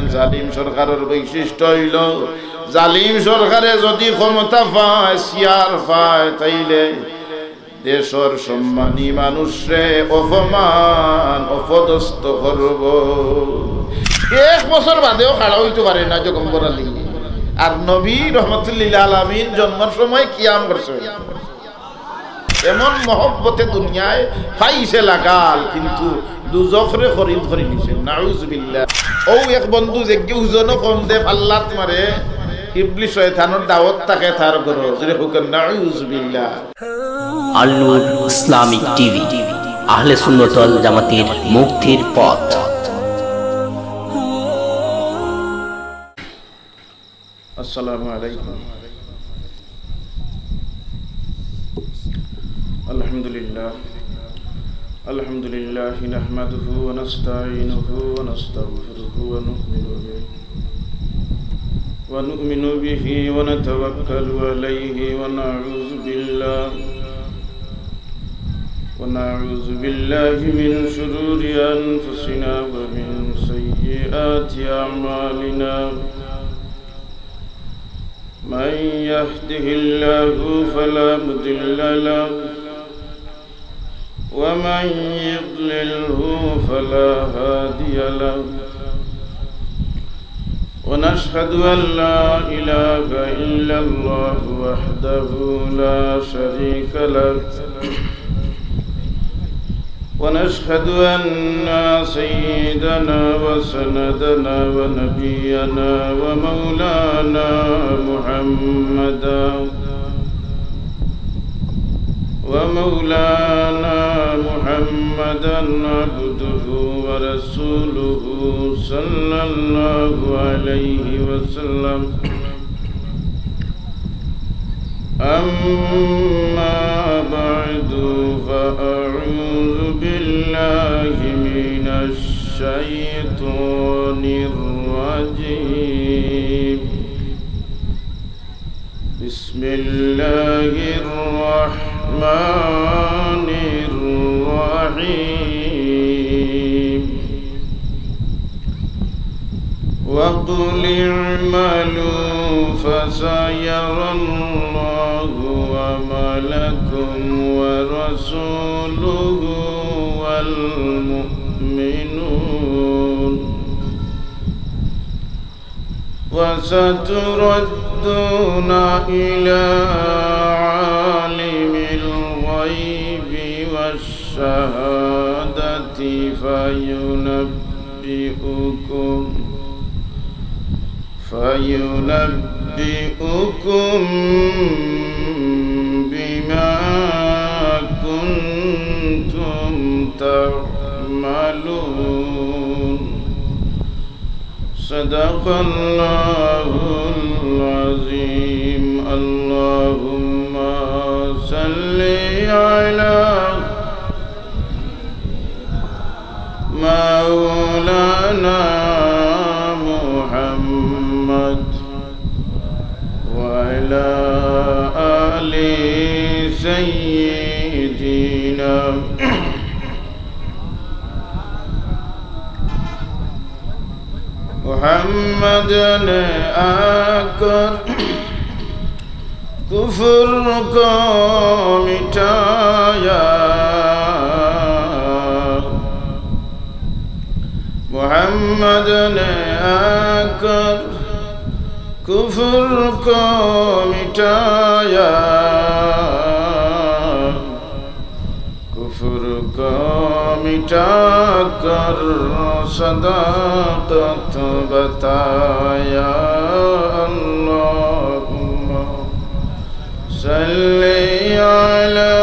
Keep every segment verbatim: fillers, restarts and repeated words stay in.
জালিম সরকারর বৈশিষ্ট্য অইলো, জালিম সরকারে যদি ক্ষমতা পায়, চেয়ার পায়, তাইলে দেশর সম্মানী মানুষরে অপমান, অপদস্থ করবো। এক বছর বাদেও খাড়া অইতো পারে না জগম্বর আলী। আর নবী রহমতুল্লিল আলামিন জন্মর সময় কিয়াম করছে। এমন মহব্বতে দুনিয়ায় পাইছে লাগাল, কিন্তু দুজখরে খরিদ করি নিছে। নাউজুবিল্লাহ। অউ এক বন্ধু যেগি ওজনও কম দে, ফাল্লাত মারে, ইবলিস শয়তানর দাওয়াত থাকে তার ঘরো। জোরে কউক্কা, নাউজুবিল্লাহ। আল নূর ইসলামিক টিভি, আহলে সুন্নত ওয়াল জামাতের মুক্তির পথ। السلام عليكم. الحمد لله. الحمد لله نحمده ونستعينه ونستغفره ونؤمن به، ونؤمن به ونتوكل عليه ونعوذ بالله، ونعوذ بالله من شرور أنفسنا ومن سيئات أعمالنا. من يهده الله فلا مضل له، ومن يضلله فلا هادي له. ونشهد أن لا إله إلا الله وحده لا شريك له، ونشهد أن سيدنا وسندنا ونبينا ومولانا محمدا، ومولانا محمدا عبده ورسوله، صلى الله عليه وسلم. أما بعد، فأعوذ بالله من الشيطان الرجيم. بسم الله الرحمن الرحيم. وقل اعملوا فسيرى الله عملكم ورسوله والمؤمنون، وستردون إلى عالم الغيب والشهادة فينبئكم، فينبئكم بما كنتم تعملون. صدق الله العظيم. اللهم صل على مولانا محمد وعلى آل سيدنا محمد. أكبر کفر کو مٹایا، محمد نے آ کر کفر کو مٹایا، کفر کو مٹا کر صداقت بتایا۔ اللهم صل على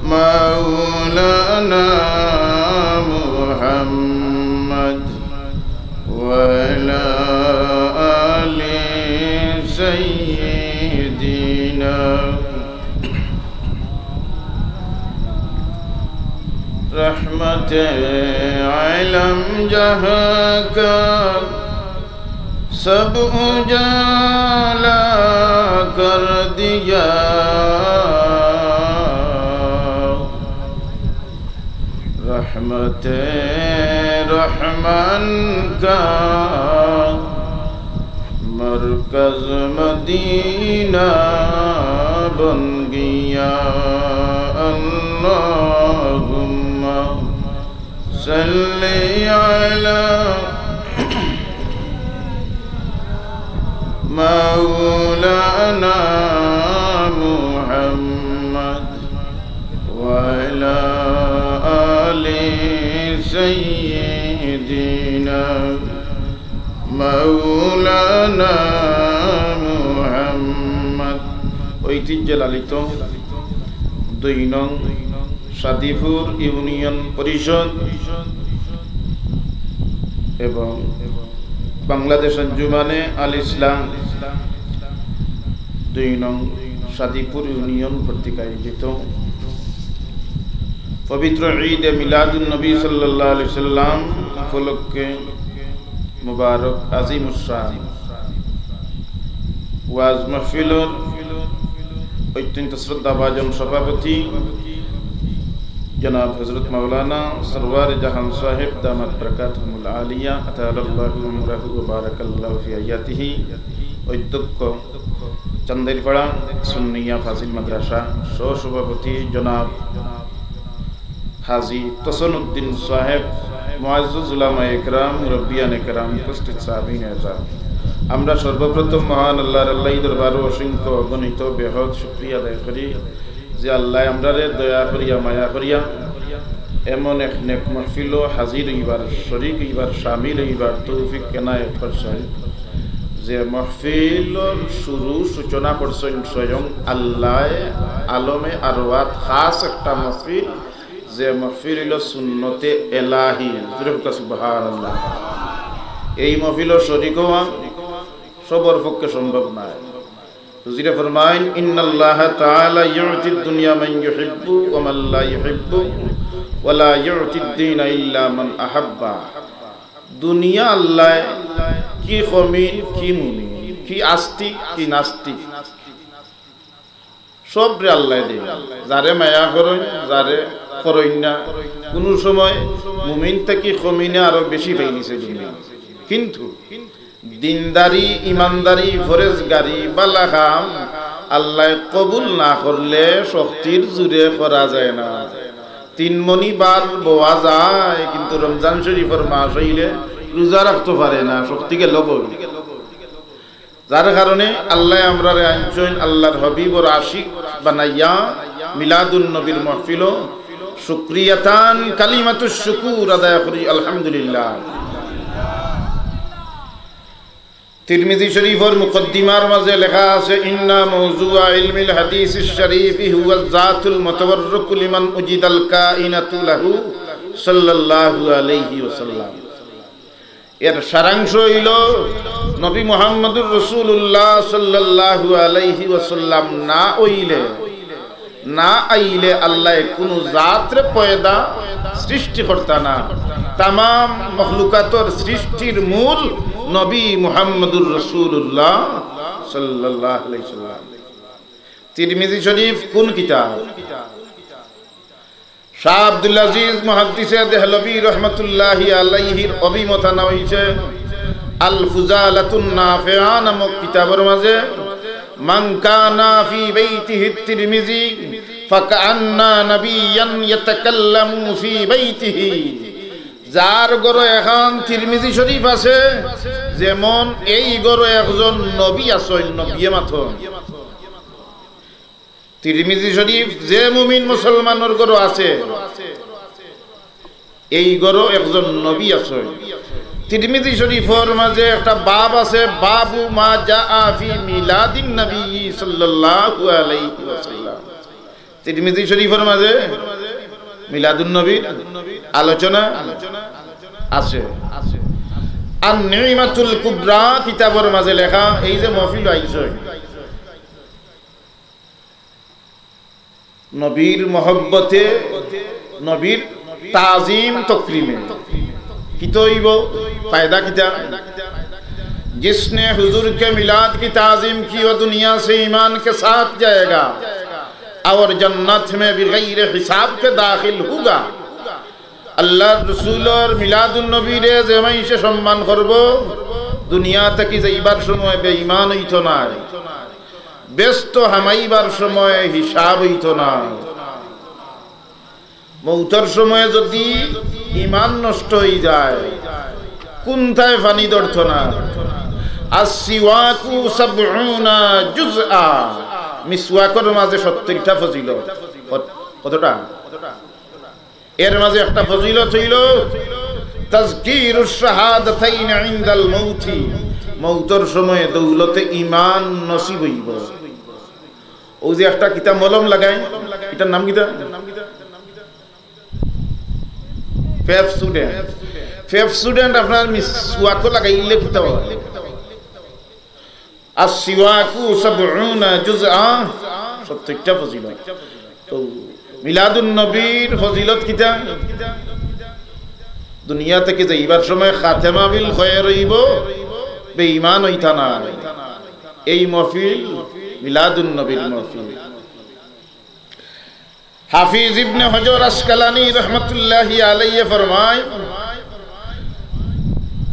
مولانا محمد وعلى آل سيدنا۔ رحمت عالم جہاں کا سب اجالا کر دیا۔ رحمت رحمان کا مرکز مدینہ بن گیا۔ اللہم صل علی مولانا محمد وعلی آل سیدنا مولانا محمد۔ ঐতিহ্য লালিত দুই নং সাদিপুর ইউনিয়ন পরিষদ এবং বাংলাদেশ আঞ্জুমানে আল ইসলাম দুই নং সাদিপুর ইউনিয়ন কর্তৃক আয়োজিত পবিত্র ঈদে মিলাদুন নবী সাল্লাল্লাহু আলাইহি সাল্লাম উপলক্ষে মুবারক আজিমুস শান ওয়াজ মাহফিলর অত্যন্ত শ্রদ্ধাভাজন সভাপতি জনাব হযরত মাওলানা সরওয়ার জাহান সাহেব দামাত বারাকাতুহুমুল আলিয়া আতালাল্লাহু উমরাহু ওয়া বারাকাল্লাহু ফি হায়াতিহি, অধ্যক্ষ চান্দাইরপাড়া সুন্নিয়া ফাজিল মাদ্রাসা, সহ সভাপতি জনাব হাজী তসনুদ্দিন সাহেব, মুআজ্জাজ উলামায়ে কেরাম, মুরব্বিয়ানে কেরাম, উপস্থিত সামিঈন এজাম, আমরা সর্বপ্রথম মহান আল্লাহর আল্লাহি দরবারো অসংখ্য অগণিত বেহদ শুকরিয়া আদায় করি যে আল্লায় আমরারে দয়া করিয়া, মায়া করিয়া এমন এক নেক মাহফিলো হাজির অইবার, শরিক অইবার, শামিল অইবার তৌফিক এনায়েত করছইন, যে মাহফিলর শুরু সূচনা করছইন স্বয়ং আল্লায়, আলমে আরওয়াত খাস একটা মাহফিল, যে মাহফিল অইলো সুন্নতে এলাহি। জোরে কউক্কা সুবহানাল্লাহ। এই মাহফিলো শরিক অওয়া সবর পক্ষে সম্ভব নায়। হুজুরে ফরমাইন, ইন্নাল্লাহা তাআলা ইউতিদ দুনিয়া মান ইউহিব্বু ওয়া মান লা ইউহিব্বু ওয়া লা ইউতিদ দীনা ইল্লা মান আহাব্বা। দুনিয়া আল্লায় কি কমিন, কি মুমিন, কি আস্তিক, কি নাস্তিক, সবরে আল্লায় দেইন। যারে মায়া করইন, যারে করইন না। কুনু সময় মুমিন থাকি কমিনে আরো বেশি পাইলিছে দুনিয়া। কিন্তু দিনদারি, ইমানদারি, ফরেজগারি, বালা কাম আল্লায় কবুল না করলে শক্তির জুরে করা যায় না। তিন মণি ভাত বওয়া যায়, কিন্তু রমজান শরিফর মাস অইলে রুজা রাখতো পারে না, শক্তি গেলো কই? যার কারণে আল্লায় আমরারে আনছইন আল্লাহর হাবিবর আশিক বানাইয়া মিলাদুন নবীর মাহফিলো। শুকরিয়াতান কালিমাতুশ শুকুর আদায় করি, আলহামদুলিল্লাহ। তিরমিজি শরিফর মুকদ্দিমার মাঝে লেখা আছে, ইন্না মাওজুআ ইলমিল হাদিসিশ শরিফি হুয়া যাতুল মুতাওয়াররিকু লিমান উজিদাল কাইনাতু লাহু সাল্লাল্লাহু আলাইহি ওয়াসাল্লাম। এর সারাংশ অইলো, নবী মুহাম্মদুর রাসূলুল্লাহ সাল্লাল্লাহু আলাইহি ওয়াসাল্লাম না অইলে, না আইলে আল্লায় কুনু জাতরে পয়দা, সৃষ্টি করতা না। তামাম মখলুকাতর সৃষ্টির মূল নবী মুহাম্মদুর রাসূলুল্লাহ সাল্লাল্লাহু আলাইহি ওয়াসাল্লাম। তিরমিজি শরিফ কুন কিতাব? শাহ আব্দুল আজিজ মুহাদ্দিসে দেহলভী রহমতুল্লাহি আলাইহির অভিমত আনা অইছে আল ফুজালাতুন নাফিআ নামক কিতাবর মাঝে, মান কানা ফি বাইতিহি তিরমিজি ফাকাআন্না নাবিয়্যান ইয়াতাকাল্লামু ফি বাইতিহি। যার ঘরো এখান তিরমিজি শরিফ আছে, যেমন এই ঘরো একজন নবী আছইন, নবিয়ে মাতইন। তিরমিজি শরিফ যে মুমিন মুসলমানর ঘরো আছে, এই ঘরো একজন নবী আছইন। তিরমিজি শরিফর মাঝে একটা বাব আছে, বাবু মা জাআ ফি মিলাদিন নবী সাল্লাল্লাহু আলাইহি ওয়াসাল্লাম। তিরমিজি শরিফর মাঝে মিলাদুন নবীর আলোচনা আছে। আর নিমাতুল কুবরা কিতাবর মাঝে লেখা, এই যে মহফিল আইছইন, নবীর মহব্বতে, নবীর তাজিম তকরিমে। কিতা অইবো? ফায়দা কিতা? جس نے حضور کے میلاد کی تعظیم کی، وہ دنیا سے ایمان کے ساتھ جائے گا اور جنت میں بغیر حساب کے داخل ہوگا۔ আল্লার রসুলর মিলাদুন নবীরে যে মাইনষে সম্মান করবো, দুনিয়া থাকি যাইবার সময় বেঈমান অইতো নায়, বেহেস্তো হামাইবার সময় হিসাব অইতো নায়। মউতর সময় যুদি ইমান নষ্ট অইযায়, কুন্তায় পানি ধরতো না। আস-সিওয়াকু সাবউনা জুজআ, মিসওয়াকর মাঝে সত্তইরটা ফজিলত। কত-, কতটা? এর মাঝে একটা ফজিলত অইলো তাজকিরুশ শাহাদাতাইন ইনদাল মাউতি, মউতর সময় দৌলতে ইমান নসিব অইবো। অউ যে একটা কিতা মলম লাগাইন, ইটার নাম কিতা? পেপসুডেন্ট। পেপসুডেন্ট আপনার মিসওয়াকো লাগাইলে কিতা অয়? আস-সিওয়াকু সাবউনা জুজআ, সত্তইরটা ফজিলত। তো মিলাদুন নবীর ফজিলত কিতা? দুনিয়া থাকি যাইবার সময় খাতেমা বিল খয়ের অইবো, বেঈমান অইতা না। এই মহফিল মিলাদুন নবীর মহফিল। হাফিজ ইবনে হজর আসকালানী রহমতুল্লাহি আলাইহি ফরমায়,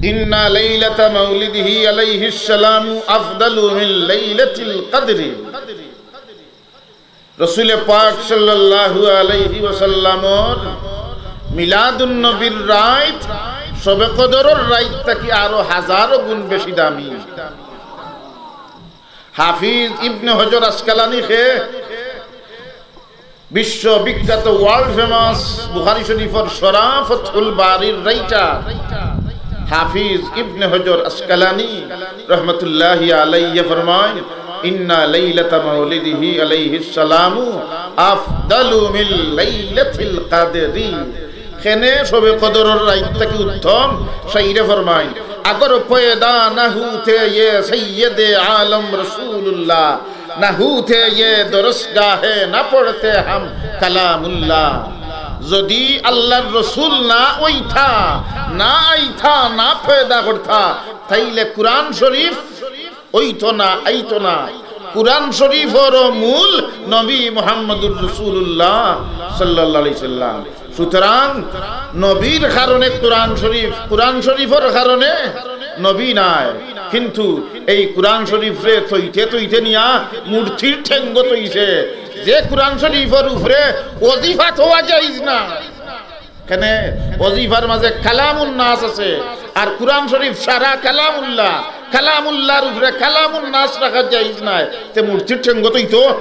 "ইন্না লাইলাতা মাউলিদিহি আলাইহিস সালামু আফদালু মিন লাইলাতিল কদরি।" রসুলে পাক সাল্লাল্লাহু আলাইহি ওয়াসাল্লামর মিলাদুন নবীর রাইত শবে কদরর রাইত থাকি আরো হাজারো গুণ বেশি দামি। হাফিজ ইবনে হজর আসকালানী কে? বিশ্ববিখ্যাত, ওয়ার্ল্ড ফেমাস বুখারী শরীফর শরা ফতহুল বারীর রাইটার হাফিজ ইবনে হজর আসকালানী রহমতুল্লাহি আলাইহি ফরমায়, "ইন্না লাইলাতা মাউলিদিহি আলাইহিস সালামু আফদালু মিন লাইলাতিল কদরি।" কেনে শবে কদরর রাইত থাকি উত্তম, শাইরে ফরমাইন, "اگر پیدا نہ ہوتے یہ سید عالم رسول اللہ، نہ ہوتے یہ درسگاہ، نہ پڑھتے ہم کلام اللہ۔" যুদি আল্লার রসুল না অইতা, না আইতা, না পয়দা করতা, তাইলে কুরআন শরীফ অইতো না, আইতো না। কুরআন শরীফর মূল নবী মুহাম্মদুর রাসূলুল্লাহ সাল্লাল্লাহু আলাইহি সাল্লাম। সুতরাং নবীর কারণে কুরআন শরীফ, কুরআন শরীফর কারণে নবী নায়। কিন্তু এই কুরআন শরীফরে থইতে থইতে নিয়া মূর্তির ঠেঙ্গো থইছে। যে কুরআন শরীফর উপরে ওজিফা থওয়া জায়েজ না। কেনে? ওজিফার মাঝে কালামুন নাস আছে, আর কুরআন শরীফ সারা কালামুল্লাহ, কালামুল্লাহর উপরে কালামুন নাস রাখা জায়েজ নায়। তে মূর্তির ঠেঙ্গো থইতো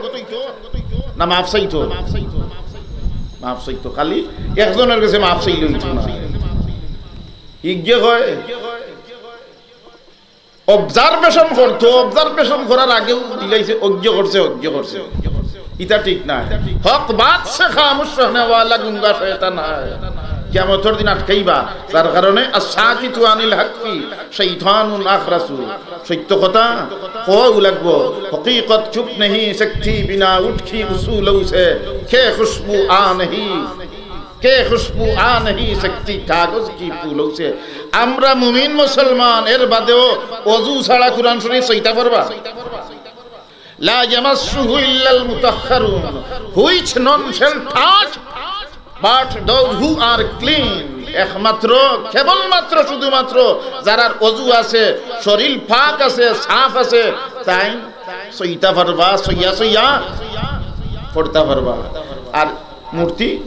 না মাফ চাইতো? মাফ চাইতো, খালি একজনর গেছে মাফ চাইলে অইতো না। ইগে কয়, অবজারভেশন করতো, অবজারভেশন করার আগেউ দিলাইছে, অজ্ঞ করছে, অজ্ঞ করছে। ইতা ঠিক নায়। হক বাত সে খামোশ রহনে ওয়ালা গুমরা শয়তান হায়। কিয়ামতর দিন আটকাইবা, যার কারণে আস-সাকিতু আনিল হাক্কি শাইতানুন আখরাসু। সত্য কথা কওয়াউ লাগবো। হকিকত চুপ নেহি সকতি বিনা উঠ কি উসুলৌ সে, কে খুশবু আ নেহি কে খুশবু আ নেহি সকতি কাগজ কি ফুলৌ সে। আমরা মুমিন মুসলমান, এর বাদেও অজু ছাড়া কুরআন শরীফ ছইতা পারবা? লা ইয়ামাসসুহু ইল্লাল মুতাহহারুন, which none shall touch but those who are clean। একমাত্র, কেবলমাত্র, শুধুমাত্র যারার অজু আছে, শরীর পাক আছে, সাফ আছে, তাইন ছইতা পারবা, ছইয়া ছইয়া পড়তা পারবা। আর মূর্তি,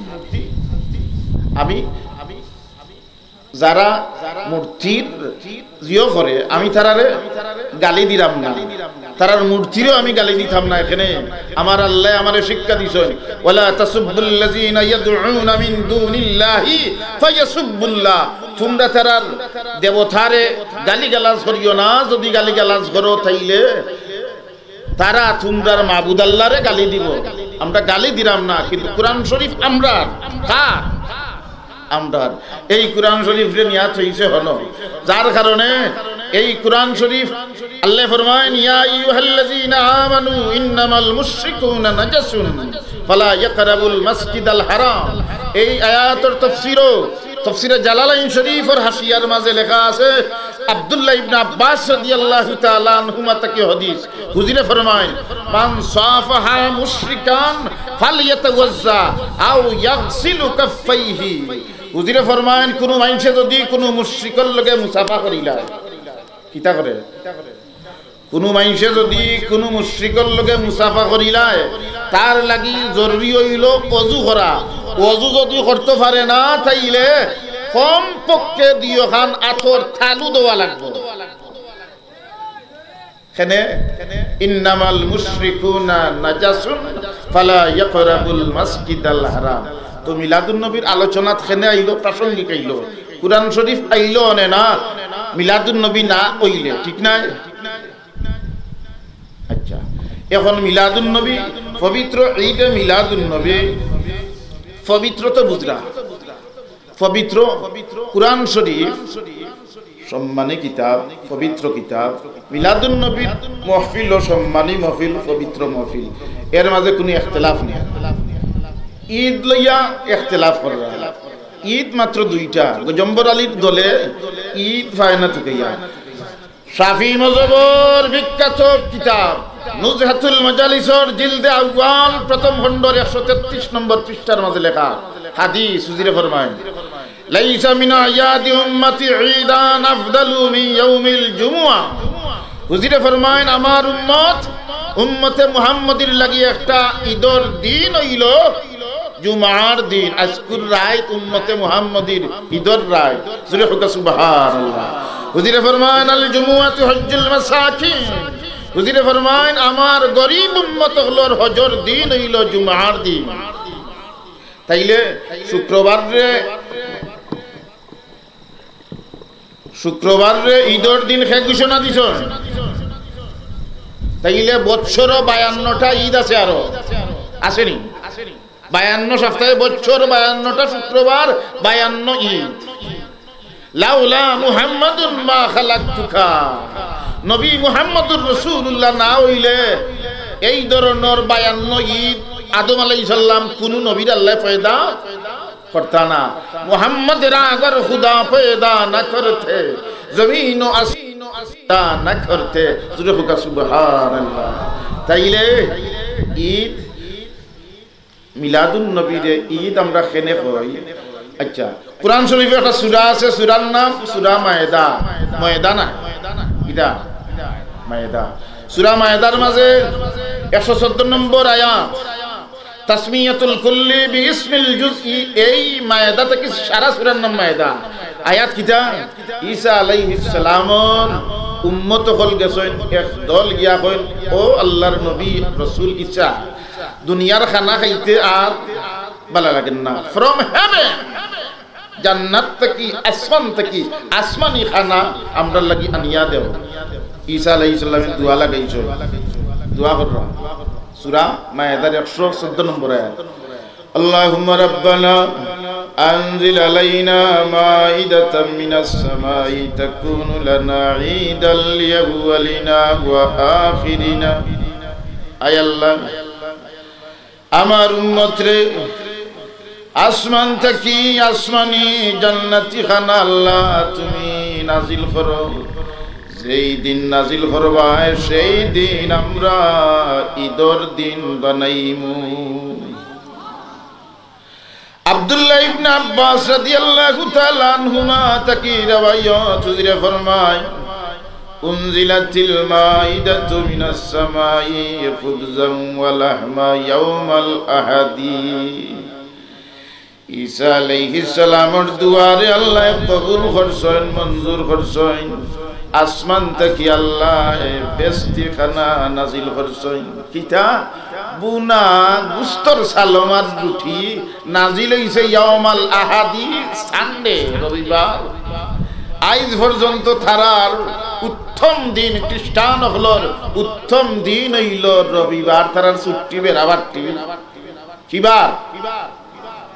আমি যারা মূর্তির জিও করে, আমি তারারে গালি দিরাম না, তারার মূর্তিরেও আমি গালি দিতাম না। এখানে আমার আল্লায় আমারে শিক্ষা দিছইন, "ওয়ালা তাসুব্বুল্লাযীনা ইয়াদউনা মিন দুনিল্লাহি ফায়াসুব্বুল্লাহ।" তুমরা তারার দেবতারে গালিগালাজ করিও না, যদি গালিগালাজ করো তাইলে তারা তুমরার মাবুদ আল্লারে গালি দিবো। আমরা গালি দিরাম না, কিন্তু কুরআন শরীফ আমরার। কার? আমরার। এই কুরআন শরীফরে নিয়া থইছে হনো, যার কারণে এই কুরআন শরীফ আল্লায় ফরমাইন, "ইয়া আইয়ুহাল্লাযীনা আমানু ইন্নামাল মুশরিকুনা নাজাসুন ফালা ইয়াকরাবুল মাসজিদাল হারাম।" এই আয়াতর তাফসীরও, তাফসীরে জালালাইন শরীফর হাশিয়ার মাঝে লেখা আছে, আব্দুল্লাহ ইবনে আব্বাস রাদিয়াল্লাহু তাআলা আনহুমা থাকি হাদিস, হুজুরে ফরমাইন, "মান সাফাহা মুশরিকান ফালইয়াতাওয়াজ্জা আও ইয়াগসিলু কাফফাইহি।" হুজুরে ফরমাইন, কুনু মাইনষে যুদি কুনু মুশরিকর লগে মুসাফা করিলায়, কিতা করে? কুনু মাইনষে যুদি কুনু মুশরিকর লগে মুসাফা করিলায়, তার লাগি জরুরি অইলো অজু করা। অজু যুদি করতো পারে না, তাইলে কমপক্ষে দুইওখান আতর তালু দেওয়া লাগবো। কেনে, "ইন্নামাল মুশরিকুনা নাজাসুন ফালা ইয়াকরাবুল মাসজিদাল হারাম।" তো মিলাদুন নবীর আলোচনাত কেনে আইলো, প্রাসঙ্গিক আইলো। কুরআন শরীফ আইলো অনে না, মিলাদুন নবী না অইলে, ঠিক নায়? আচ্ছা, এখন মিলাদুন নবী, পবিত্র ঈদে মিলাদুন নবী, পবিত্র তো বুঝরা, পবিত্র কুরআন শরীফ, সম্মানী কিতাব, পবিত্র কিতাব, মিলাদুন নবীর মহফিলও সম্মানী মহফিল, পবিত্র মহফিল, এর মাঝে কুনু ইখতিলাফ নাই। ঈদ লইয়া ইখতিলাফ কররা, ঈদ মাত্র দুইটা, গজম্বর আলীর দলে ঈদ পায় না তুকাইয়া। শাফি মজহবর বিখ্যাত কিতাব নুজহাতুল মাজালিসর জিলদে আউয়াল প্রথম খণ্ডর একশো তেত্রিশ নম্বর পৃষ্ঠার মাঝে লেখা হাদিস, হুজুরে ফরমাইন, "লাইসা মিন আয়াদি উম্মতি ঈদান আফদালু মিন ইয়াউমিল জুমুআ।" হুজুরে ফরমাইন, "আমার উম্মত, উম্মতে মুহাম্মদীর লাগি একটা ঈদর দিন অইলো জুমার দিন।" আইজকুর রাইত উম্মতে মুহাম্মদীর ঈদর রাইত। জোরে কউক্কা সুবহানাল্লাহ। হুজুরে ফরমাইন, "আল জুমুআতু হজ্জুল মাসাকিন।" হুজুরে ফরমাইন, "আমার গরিব উম্মত অকলর হজর দিন অইলো জুমার দিন।" তাইলে শুক্রবাররে, শুক্রবাররে ঈদর দিন কে ঘোষণা দিছইন? তাইলে বছরও বায়ান্নটা ঈদ আছে, আরো আছে নি? বায়ান্ন সপ্তাহে বছর, বায়ান্নটা শুক্রবার, বায়ান্ন ঈদ। "লাউলা মুহাম্মাদুন মা খালাকতুকা।" নবী মুহাম্মদুর রাসূলুল্লাহ না অইলে এই ধরনর বায়ান্ন ঈদ, আদম আলাইহিস সালাম, কুনু নবীর আল্লায় পয়দা করতা না। "মুহাম্মদ রা আগর খুদা পয়দা না করতে, জমিন ও আসমান পয়দা না করতে।" জোরে কউক্কা সুবহানাল্লাহ। তাইলে ঈদ মিলাদুন নবীরে ঈদ আমরা কেনে কই? আচ্ছা, কুরআন শরীফে একটা সূরা আছে, সূরার নাম সূরা মায়েদা। ময়দা না, ইটা মায়েদা। সূরা মায়েদার মাঝে একশো চোদ্দ নম্বর আয়াত, "তাসমিয়াতুল কুল্লি বিইসমিল জুজই।" এই মায়েদা থাকি সারা সূরার নাম মায়েদা। আয়াত কিতা? ঈসা আলাইহিস সালামর উম্মত অকল গেছইন, এক দল গিয়া কইন, "ও আল্লাহর নবী রাসূল ঈসা, দুনিয়ার খানা খাইতে আর ভালা লাগের না। From heaven, জান্নাত থাকি, আসমান থাকি আসমানি খানা আমরার লাগি আনিয়া দেও।" ঈসা আলাইহিস সালামে দোয়া লাগাইছইন, দোয়া কররা। সূরা মায়েদার একশো চোদ্দ নম্বর আয়াত। اللهم ربنا أنزل علينا مائدة من السماء تكون لنا عيدا لأولنا وآخرنا। আয় আল্লাহ, আমার উম্মতরে আসমান থাকি আসমানি জান্নাতি খানা আল্লাহ তুমি নাজিল করো। যেই দিন নাজিল করবায়, সেই দিন আমরা ঈদর দিন বানাইমু। আব্দুল্লাহ ইবনে আব্বাস রাদিয়াল্লাহু তাআলা আনহুমা থাকি রেওয়ায়ত, হুজুরে ফরমায়, "উনজিলাতিল মাইদাতু মিনাস সামাই খুবজাম ওয়া লাহমা ইয়াউমাল আহাদি।" ঈসা আলাইহিস সালামর দোয়ারে আল্লায় কবুল করছইন, মঞ্জুর করছইন। আসমান থাকি আল্লায় বেহেশতি খানা নাজিল করছইন। কিতা? বুনা গুস্তর সালমার রুটি নাজিল অইছে ইয়াউমাল আহাদি, সানডে, রবিবার। আইজ পর্যন্ত তারার উত্তম দিন, খ্রিস্টান অকলর উত্তম দিন অইলো রবিবার, তারার ছুটি বেড়াবাট্টি। কিবার?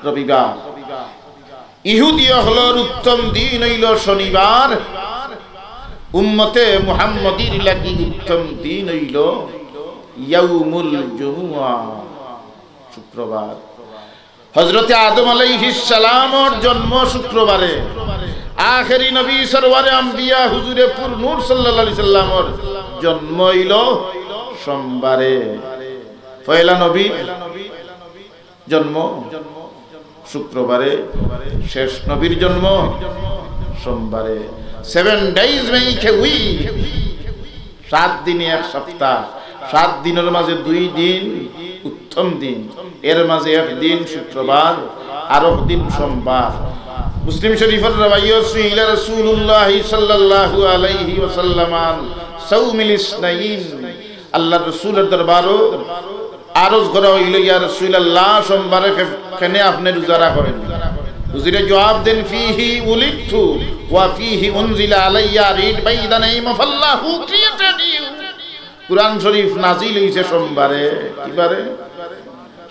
রবিবার। ইহুদি অকলর উত্তম দিন অইলো শনিবার, উম্মতে মুহাম্মদীর লাগি উত্তম দিন অইলো ইয়াউমুল জুমুআ, শুক্রবার। হযরতে আদম আলাইহিস সালামর জন্ম শুক্রবারে। আখেরি নবী সরওয়ারে আম্বিয়া হুজুরে পুর নূর সাল্লাল্লাহু আলাইহি সাল্লামর জন্ম অইলো সোমবারে। পয়লা নবীর জন্ম শুক্রবারে শেষ নবীর জন্ম, সোমবারে। Seven days make a week, সাত দিনে এক সপ্তাহ। সাত দিনের মাঝে দুই দিন উত্তম দিন, এর মাঝে এক দিন শুক্রবার, আরক দিন সোমবার। মুসলিম শরীফর রেওয়ায়ত, সুইলা রাসূলুল্লাহ সাল্লাল্লাহু আলাইহি ওয়াসাল্লাম আন সাওমিল ইসনাইন, আল্লাহর রসুলের দরবারও আরজ করা হইল, "ইয়া রাসূলুল্লাহ, সোমবারে কে-, কেনে আপনি রোজা রাখেন?" হুজুরে জবাব দেন, "ফিহি উলিদতু ওয়া ফিহি উনজিলা আলাইয়া, read by the name of Allah who created you।" কোরআন শরীফ নাজিল হইছে সোমবারে। কিবারে?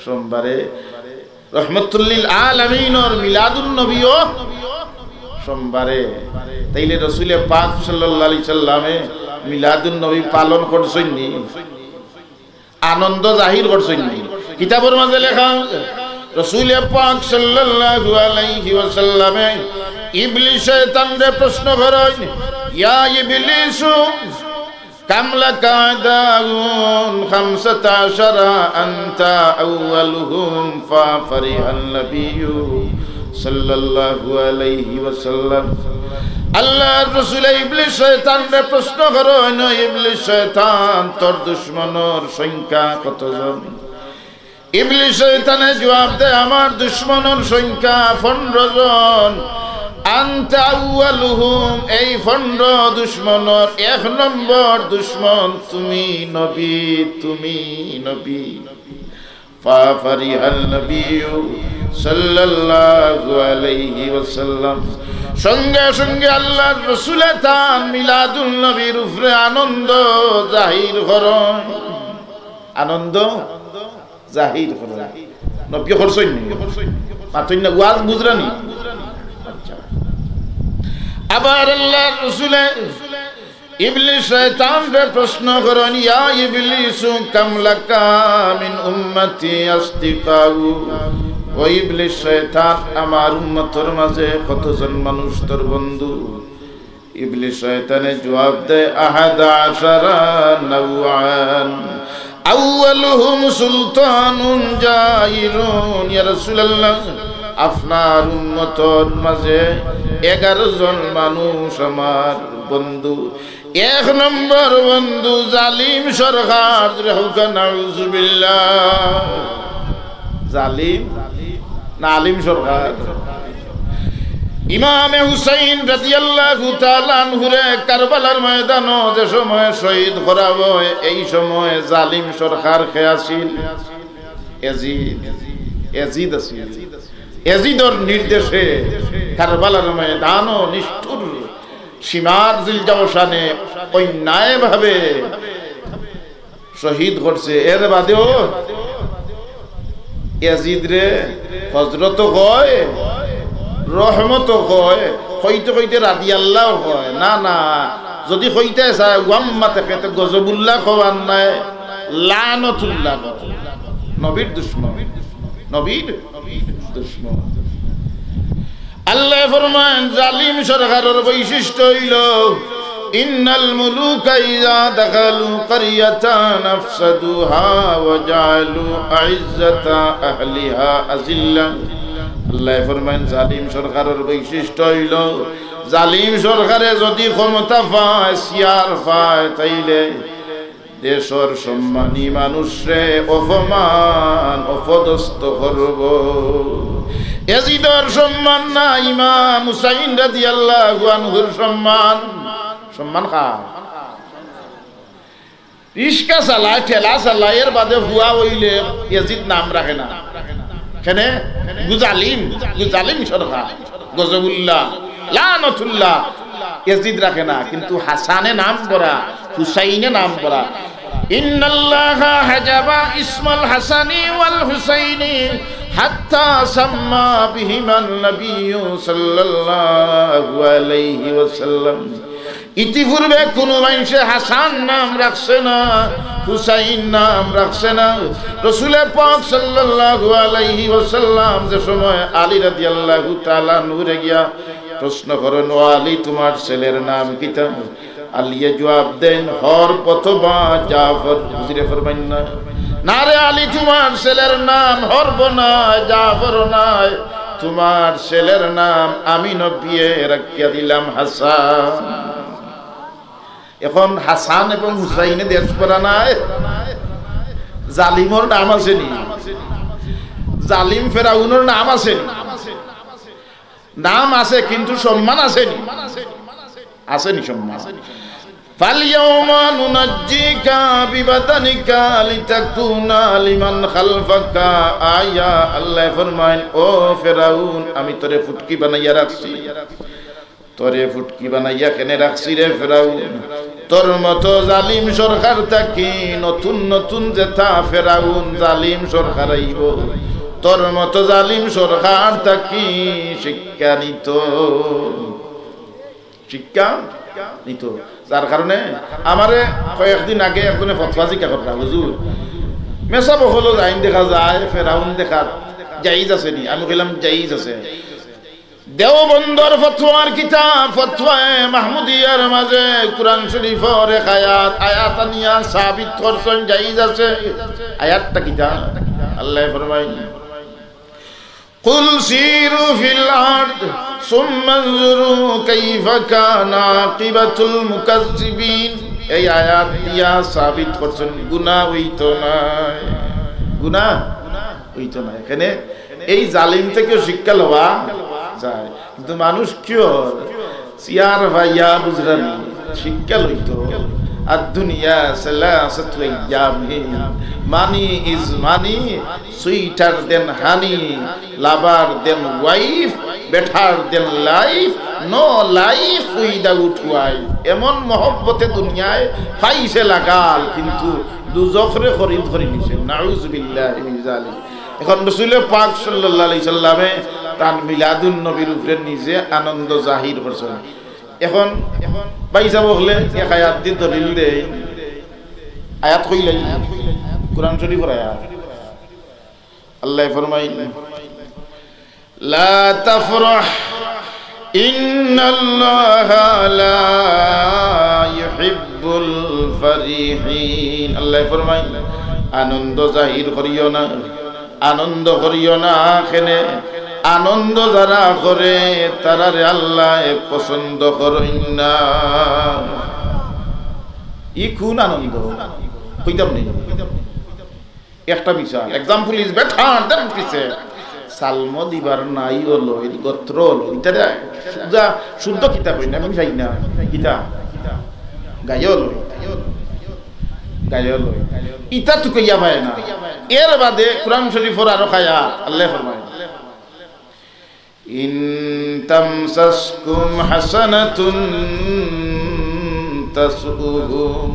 সোমবারে। রহমতুল্লিল আলামিনর মিলাদুন নবীও সোমবারে। তাইলে রসুলে পাক সাল্লাল্লাহু আলাইহি সাল্লামে মিলাদুন নবী পালন করছইন নি? আনন্দ জাহির করছইন নি? কিতাবর মাঝে লেখা আছে, রসুলে পাক সাল্লাল্লাহু আলাইহি ওয়াসাল্লামে ইবলিস শয়তানরে প্রশ্ন করইন, "ইয়া ইবলিসু, কাম লাকা আদাউন খামসাতা আশারা আনতা আউয়ালুহুম, ফাফারিহান নাবিয়্যু সাল্লাল্লাহু আলাইহি ওয়াসাল্লাম।" আল্লাহর রসুলে ইবলিস শয়তানরে প্রশ্ন করইন, "ইবলিস শয়তান, তোর দুশমনর সংখ্যা কতজন?" ইবলিস শয়তানে জবাব দেয়, "আমার দুশমনর সংখ্যা পনেরো জন।" "আনতা আউয়ালুহুম, এই পনেরো দুশমনর এক নম্বর দুশমন তুমি নবী, তুমি নবী।" ফাফারিহান নাবিয়্যু সাল্লাল্লাহু আলাইহি ওয়াসাল্লাম। সঙ্গে সঙ্গে আল্লাহর রসুলে তান মিলাদুন নবীর উপরে আনন্দ জাহির করইন। আনন্দ জাহির করইন। নবীয়ে করছইন নি? মাতইন না, ওয়াজ বুঝরা নি? আচ্ছা। আবার আল্লাহর রসুলে ইবলিস শয়তানরে প্রশ্ন করইন, "ইয়া ইবলিসু কাম লাকা মিন উম্মতি আসদিকাউ।" ও ইবলিস শয়তান, আমার উম্মতর মাঝে কতজন মানুষ তোর বন্ধু? ইবলিস শয়তানে জবাব দেয়, "আহাদা আশারা নাওয়ান, আউয়ালুহুম সুলতানুন জাইরুন।" ইয়া রাসূলুল্লাহ, আপনার উম্মতর মাঝে এগারো জন মানুষ আমার বন্ধু। এক নম্বর বন্ধু জালিম সরকার, রে হউকা নাউজুবিল্লাহ। জালিম না আলিম সরকার? ইমামে হুসাইন রাদিয়াল্লাহু তাআলা আনহুরে কারবালার ময়দানো যে সময় শহীদ করা হয়, এই সময় জালিম সরকার কে আছিল? এজিদ। এজিদ আছিল। এজিদর নির্দেশে কারবালার ময়দানো নিষ্ঠুর শিমার জিলজাওশানে অন্যায়ভাবে শহীদ করছে। এর বাদেও এজিদরে হজরতও কয়, রহমতও কয়, কইতে কইতে রাদিয়াল্লাহও কয়। না, না, যদি কইতে চায় ওয়াম্মা থেকে, তো গজবুল্লাহ কওয়ার নাই, লানতুল্লাহ কওয়া। নবীর দুশমন, নবীর দুশমন। আল্লায় ফরমাইন, জালিম সরকারর বৈশিষ্ট্য অইলো, "ইন্নাল মুলুকা ইযা দাখালু কারিয়াতান আফসাদুহা ওয়া জাআলু আইজ্জাতা আহলিহা আজিল্লা।" আল্লায় ফরমাইন, জালিম সরকারর বৈশিষ্ট্য অইলো, জালিম সরকারে যদি ক্ষমতা পায়, চেয়ার পায়, তাইলে দেশর সম্মানী মানুষরে অপমান, অপদস্থ করবো। এজিদর সম্মান না, ইমাম হুসাইন রাদিয়াল্লাহু আনহুর সম্মান। সম্মান কার? রিক্সা চালায়, ঠেলা চালায়, এর বাদে পুয়া অইলে এজিদ নাম রাখে না। কেনে? গু জালিম, গু জালিম সরকার। গজবুল্লাহ, লানতুল্লাহ, এজিদ রাখে না, কিন্তু হাসানে নাম বড়া, হুসাইনে নাম বড়া। ইন্নাল্লাহা হাজাবা ইসমাল হাসানি ওয়াল হুসাইনি হাত্তা সাম্মা বিহিমান নবিয়্যু সাল্লাল্লাহু আলাইহি ওয়াসাল্লাম। ইতিপূর্বে কোনো মানষে হাসান নাম রাখছে না, হুসাইন নাম রাখছে না। রসুলে পাক সাল্লাল্লাহু আলাইহি ওয়াসাল্লাম যে সময় আলী রাদিয়াল্লাহু তাআলা আনহুরে গিয়া প্রশ্ন করেন, "ও আলী, তোমার ছেলের নাম কিতা?" আলীয়ে জবাব দেন, "হরব অথবা জাফর।" হুজুরে ফরমাইন না, "না রে আলী, তোমার ছেলের নাম হরব নায়, জাফর নায়।" তোমার ছেলের নাম আমি নবীয়ে রাখিয়া দিলাম হাসান। এখন হাসান এবং হুসাইনে দেশ করা নাই, জালিমর নাম আছে নি? জালিম ফেরাউনর নাম আছে নি? নাম আছে, কিন্তু সম্মান আছে নি? আছে নি সম্মান? فاليوم ننجيك ببدنك لتكون لمن خلفك آية। আল্লায় ফরমাইন, ও ফেরাউন, আমি তোরে ফুটকি বানাইয়া রাখছি। তোরে ফুটকি বানাইয়া কেনে রাখছি রে ফেরাউন? তোর মতো জালিম সরকার থাকি নতুন নতুন যেতা ফেরাউন জালিম সরকার আইবো, তোর মতো জালিম সরকার থাকি শিক্ষা নিতো। শিক্ষা নিতো। যার কারণে আমারে কয়েকদিন আগে একজনে ফতোয়া জিকা করলা, "হুজুর, মেসাব অকলো যাইন দেখা যায়, ফেরাউন দেখার জাইজ আছে নি?" আমি কইলাম, "জাইজ আছে।" দেওবন্দর ফতোয়ার কিতাব ফতোয়ায়ে মাহমুদিয়ার মাঝে কুরআন শরীফর এক আয়াত, আয়াত আনিয়া সাবিত করছইন জাইজ আছে। আয়াতটা কিতা? আল্লায় ফরমাইন, قل سيروا في الأرض ثم انظروا كيف كان عاقبة المكذبين। এই আয়াত দিয়া সাবিত করছইন গুনাহ অইতো নায়, গুনাহ অইতো নায়। এখানে এই জালিম থাকিও শিক্ষা লওয়া যায়, কিন্তু মানুষ কিওর চেয়ার পাইয়া বুঝরা নি, শিক্ষা লইতো। الدنيا ثلاثة أيام, money is money, sweeter than honey, lover than wife, better than life, no life without wife। এমন মহব্বতে দুনিয়ায় পাইছে লাগাল, কিন্তু দুজখরে খরিদ করি নিছে। নাউজুবিল্লাহি মিন জালিক। এখন রসুল পাক সাল্লাল্লাহু আলাইহি সাল্লামে তান মিলাদুন নবীর উপরে নিজে আনন্দ জাহির করছইন। এখন ভাইসাব অকলে এক আয়াত দি দলিল দেইন, আয়াত কইলাই, কুরআন শরীফর আয়াত। আল্লায় ফরমাইন, لا تفرح إن الله لا يحب الفرحين। আল্লায় ফরমাইন, আনন্দ জাহির করিও না, আনন্দ করিও না। কেনে? আনন্দ যারা করে, তারারে আল্লায় পছন্দ করইন না। ই কুন আনন্দ? কইতাম নি। একটা মিসাল, example is better than পিছে। সালমো দিবার নাই অইলো, গোত্র অইলো, ইতারে সুজা শুদ্ধ কিতা কই না, আমি পাই না। কিতা? গায়ো অইলো, গায়ো অইলো। ইতা তো কইয়া পায় না। এর বাদে কুরআন শরীফর আরো আয়াত, আল্লায় ফরমাইন, إن تمسسكم حسنة تسؤهم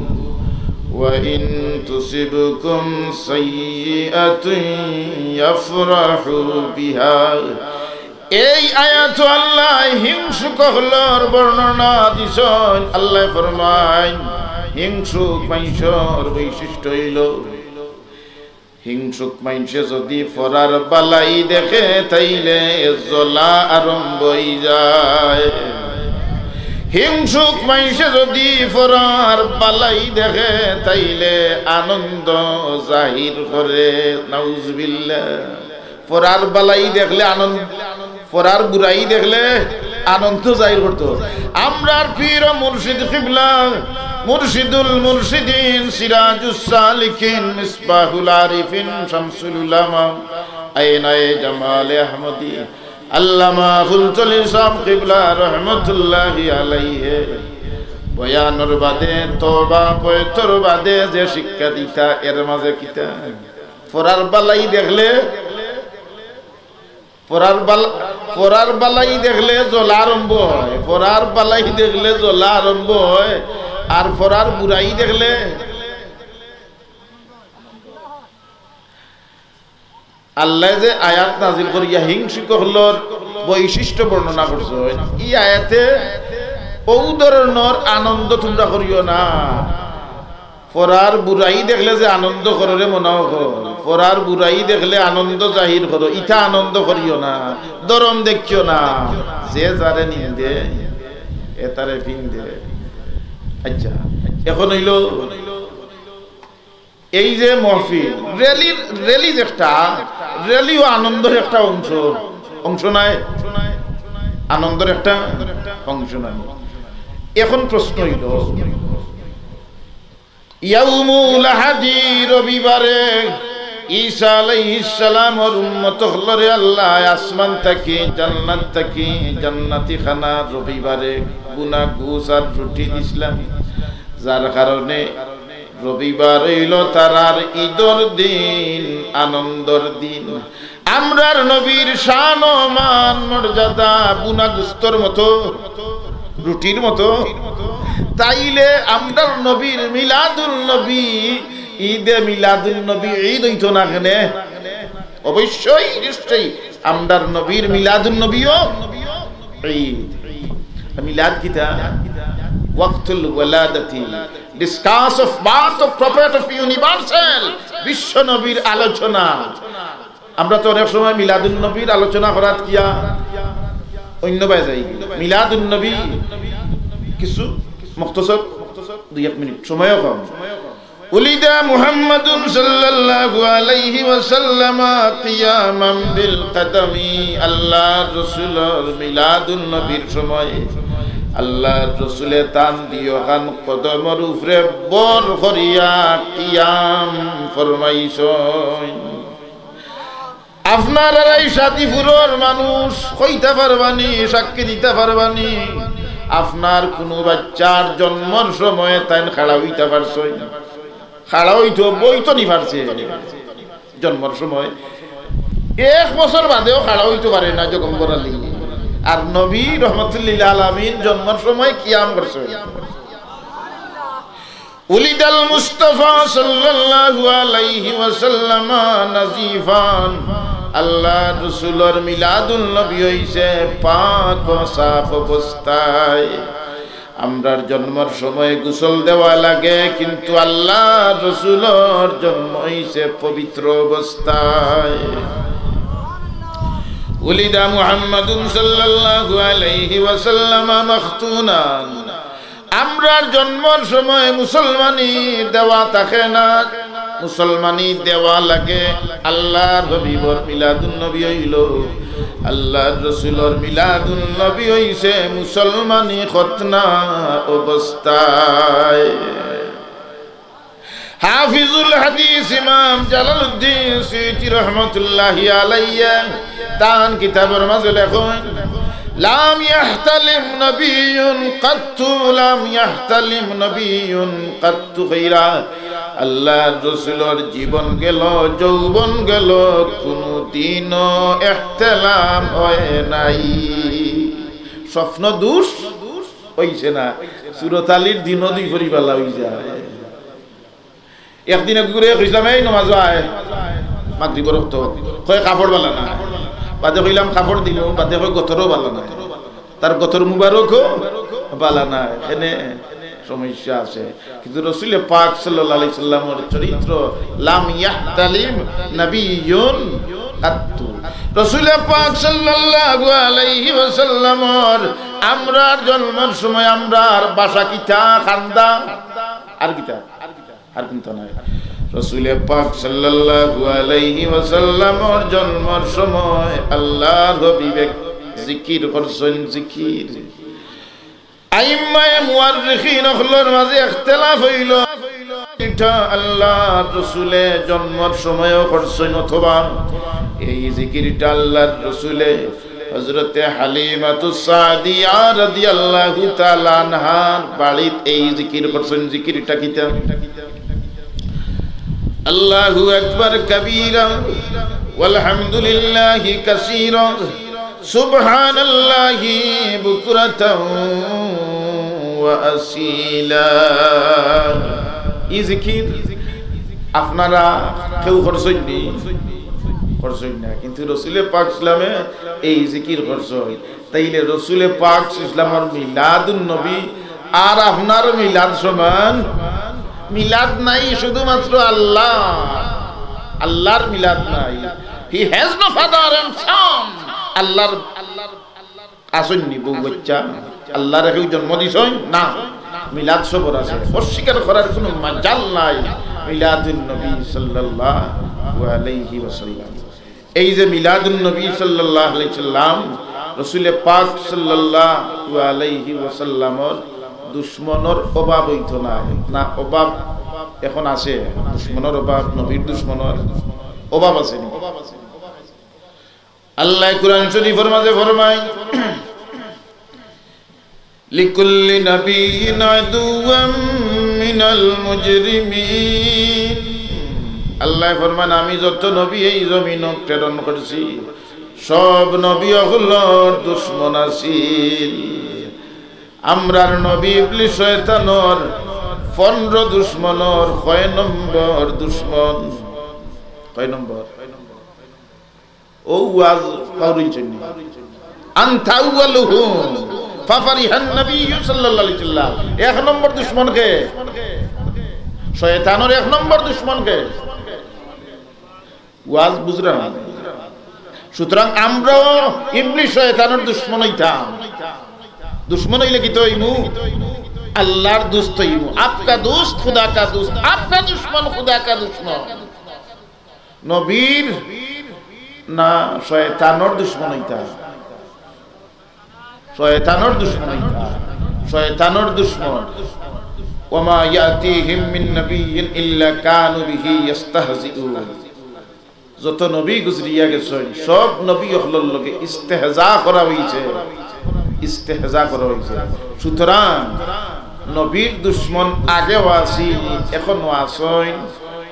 وإن تصبكم سيئة يفرحوا بها। এই আয়াতো আল্লায় হিংসুক অকলর বর্ণনা দিছইন। আল্লায় ফরমাইন, হিংসুক মানষর বৈশিষ্ট্য অইলো, হিংসুক মানষে যুদি পরার বালাই দেখে, তাইলে জ্বলা আরম্ভ অইযায়। হিংসুক মানষে যুদি পরার বালাই দেখে, তাইলে আনন্দ জাহির করে। নাউজুবিল্লাহ। পরার বালাই দেখলে আনন্দ, পরার বুরাই দেখলে আনন্দ জাহির করতো। আমরার পীর ও মুর্শিদ কিবলা, মুর্শিদুল মুর্শিদিন, সিরাজুস সালিকিন, মিসবাহুল আরিফিন, শামসুল উলামা, আয়নায়ে জামালে আহমদী, আল্লামা ফুলতলী সাব কিবলা রহমতুল্লাহি আলাইহে বয়ানর বাদে, তওবা পয়তর বাদে যে শিক্ষা দিতা, এর মাঝে কিতা? পরার বালাই দেখলে, পরার বাল-, পরার বালাই দেখলে জ্বলা আরম্ভ অয়, পরার বালাই দেখলে জ্বলা আরম্ভ অয়, আর পরার বুরাই দেখলে। আল্লায় যে আয়াত নাজিল করিয়া হিংসুক অকলর বৈশিষ্ট্য বর্ণনা করছইন, ই আয়াতে অউ ধরনর আনন্দ তুমরা করিও না। পরার বুরাই দেখলে যে আনন্দ করো রে মনা অকল, পরার বুরাই দেখলে আনন্দ জাহির করো, ইতা আনন্দ করিও না, ধরন দেখিও না। যে যারে নিন্দে, এ তারে পিন্দে। আচ্ছা, এখন অইলো এই যে মহফিল, র‍্যালি, র‍্যালি যে একটা, র‍্যালিও আনন্দর একটা অংশ। অংশ নায়, আনন্দর একটা অংশ নায়। এখন প্রশ্ন অইল, ইয়াউমুল আহাদি, রবিবারে ঈসা আলাইহিস সালামর উম্মত অকলরে আল্লায় আসমান থাকি, জান্নাত থাকি, জান্নাতি খানা রবিবারে গুনা গুস আর রুটি দিছলা, যার কারণে রবিবার অইল তারার ঈদর দিন, আনন্দর দিন। আমরার নবীর শান ও মান মর্যাদা গুনা গুস্তর মতো, রুটির মতো। তাইলে আমরার নবীর মিলাদুন নবী, ঈদে মিলাদুন নবী ঈদ অইতো না কেনে? অবশ্যই, নিশ্চয়ই আমরার নবীর মিলাদুন নবীও ঈদ। মিলাদ কিতা? ওয়াক্তুল ওয়ালাদাতি, discuss of birth of prophet of universal, বিশ্ব নবীর আলোচনা। আমরা তো অনেক সময় মিলাদুন নবীর আলোচনা করাত গিয়া অন্য বায় যাই। মিলাদুন নবী কিছু মুখতসর, দুই এক মিনিট, সময়ও কম। উলিদা মুহাম্মাদুন সাল্লাল্লাহু আলাইহি ওয়াসাল্লাম কিয়ামান বিল কদমি, আল্লাহর রসুলর মিলাদুন নবীর সময় আল্লাহর রসুলে তান দিওখান কদমর উপরে বর করিয়া কিয়াম ফরমাইছইন। আপনারার এই সাদিপুরর মানুষ কইতা পারবানি, সাক্ষী দিতা পারবানি, আপনার কুনু বাচ্চার জন্মর সময় তাইন খাড়া অইতা পারছইন? খাড়া অইতো, বইতো নি পারছে জন্মর সময়? এক বছর বাদেও খাড়া অইতো পারে না জগম্বর আলী। আর নবী রহমতুল্লিল আলামিন জন্মর সময় কিয়াম করছে। উলিদাল মুস্তাফা সাল্লাল্লাহু আলাইহি ওয়াসাল্লাম নাজিফান, আল্লাহর রসুলর মিলাদুন নবী অইছে পাক ও সাফ অবস্থায়। আমরার জন্মর সময় গোসল দেওয়া লাগে, কিন্তু আল্লাহর রসুলর জন্ম অইছে পবিত্র অবস্থায়। উলিদা মুহাম্মাদুন সাল্লাল্লাহু আলাইহি ওয়াসাল্লাম মাখতুনান, আমরার জন্মর সময় মুসলমানি দেওয়া থাকে না, মুসলমানি দেওয়া লাগে। আল্লাহর হাবিবর মিলাদুন নবী অইল, আল্লাহর রসুলর মিলাদুন নবী অইছে মুসলমানি খতনা অবস্থায়। হাফিজুল হাদিস ইমাম জালালউদ্দিন সুয়ুতী রহমতুল্লাহি আলাইহি তান কিতাবর মাঝে লেখইন, "লাম ইয়াহতালিম নবিয়্যুন কাত্তু, লাম ইয়াহতালিম নবিয়্যুন কাত্তু খাইরা।" আল্লাহর রসুলর জীবন গেল, যৌবন গেল, কুনুদিনও ইহতিলাম হয় নাই। স্বপ্ন দুষ অইছে না, সুরত আলীর দিনও দুই ফরি বালা অই যায়। একদিন এক গুরে কইছলাম, "এই নমাজো আয়, মাগরিবর অক্ত।" কয়, "কাপড় বালা না।" বাদে কইলাম, "কাপড় দিমু।" বাদে কয়, "গতরও বালা না।" তার গতর মুবারকও বালা না। এনে সমস্যা আছে। কিন্তু রসুলে পাক সাল্লাল্লাহু আলাইহি সাল্লামর চরিত্র, লাম ইয়াহতালিম নাবিয়্যুন কাত্তু। রসুলে পাক সাল্লাল্লাহু আলাইহি ওয়াসাল্লামর আমরার জন্মর সময় আমরার বাসা কিতা, কান্দা, আর কিতা? আর কুন্তা নাই। রসুলে পাক সাল্লাল্লাহু আলাইহি ওয়াসাল্লামর জন্মর সময় আল্লাহর হাবিবে জিকির করছইন, জিকির। আইম্মায়ে মুআররিখিন অকলর মাঝে ইখতিলাফ অইল, ইটা আল্লাহর রসুলে জন্মর সময়ও করছইন অথবা এই জিকিরটা আল্লাহর রসুলে হযরতে হালিমাতুস সাদিয়া রাদিয়াল্লাহু তাআলা আনহার বাড়িত এই জিকির করছইন। জিকিরটা কিতা? আল্লাহু আকবার কাবীরা, ওয়ালহামদুলিল্লাহি কাসীরা, সুবহানাল্লাহি বুকরাতাও ওয়া আসীলা। ই জিকির আপনারা কেউ করছইন নি? করছইন না, কিন্তু রসুলে পাক ইসলামে এই জিকির করছইন। তাইলে রসুলে পাক ইসলামর মিলাদুন নবী আর আপনার মিলাদ সমান? মিলাদ নাই, শুধুমাত্র আল্লাহ, আল্লাহর মিলাদ নাই। He has no father and son. আল্লাহর আছইন নি বউ বাচ্চা? আল্লাহরে কেউ জন্ম দিছইন? না। মিলাদ সবর আছে, অস্বীকার করার কোনো মাজাল নাই। মিলাদুন নবী সাল্লাল্লাহু আলাইহি ওয়াসাল্লাম। এই যে মিলাদুন নবী সাল্লাল্লাহু আলাইহি সাল্লাম, রসুলে পাক সাল্লাল্লাহু আলাইহি ওয়াসাল্লামর দুশমনর অভাব অইতো নায়। না, অভাব এখন আছে, দুশমনর অভাব, নবীর দুশমনর অভাব আছে নি? আল্লায় কুরআন শরীফর মাঝে ফরমাইন, "লিকুল্লি নাবিয়্যিন আদুওয়াম মিনাল মুজরিমিন।" আল্লায় ফরমাইন, "আমি যত নবী এই জমিনো প্রেরণ করছি, সব নবী অকলর দুশমন আছিল। আমরার নবী ইবলিস শয়তানর পনরো দুশমনর কয় নম্বর দুশমন?" কয় নম্বর? ও ওয়াজ পাউরিন চিনি। "আনতা আউয়ালুহুম ফাফারিহান নাবিয়্যু সাল্লাল্লাহু আলাইহি ওয়াসাল্লাম।" এক নম্বর দুশমন কে? শয়তানর এক নম্বর দুশমন কে? ওয়াজ বুঝরা না? সুতরাং আমরাও ইবলিস শয়তানর দুশমন অইতাম। দুশমন অইলে কিতা অইমু? আল্লাহর দুস্ত অইমু। আপকা দুস্ত খুদা কা দুস্ত, আপকা দুশমন খুদা কা দুশমন। নবীর না শয়তানর দুশমন অইতাম? শয়তানর দুশমন অইতাম। শয়তানর দুশমন। "ওয়া মা ইয়াতিহিম মিন নাবিয়্যিন ইল্লা কানু বিহি ইয়াস্তাহজিউন।" যত নবী গুজরিয়া গেছইন, সব নবী অকলর লগে ইস্তেহজা করা অইছে, ইস্তেহজা করা অইছে। সুতরাং নবীর দুশমন আগেও আছিল, এখনো আছইন,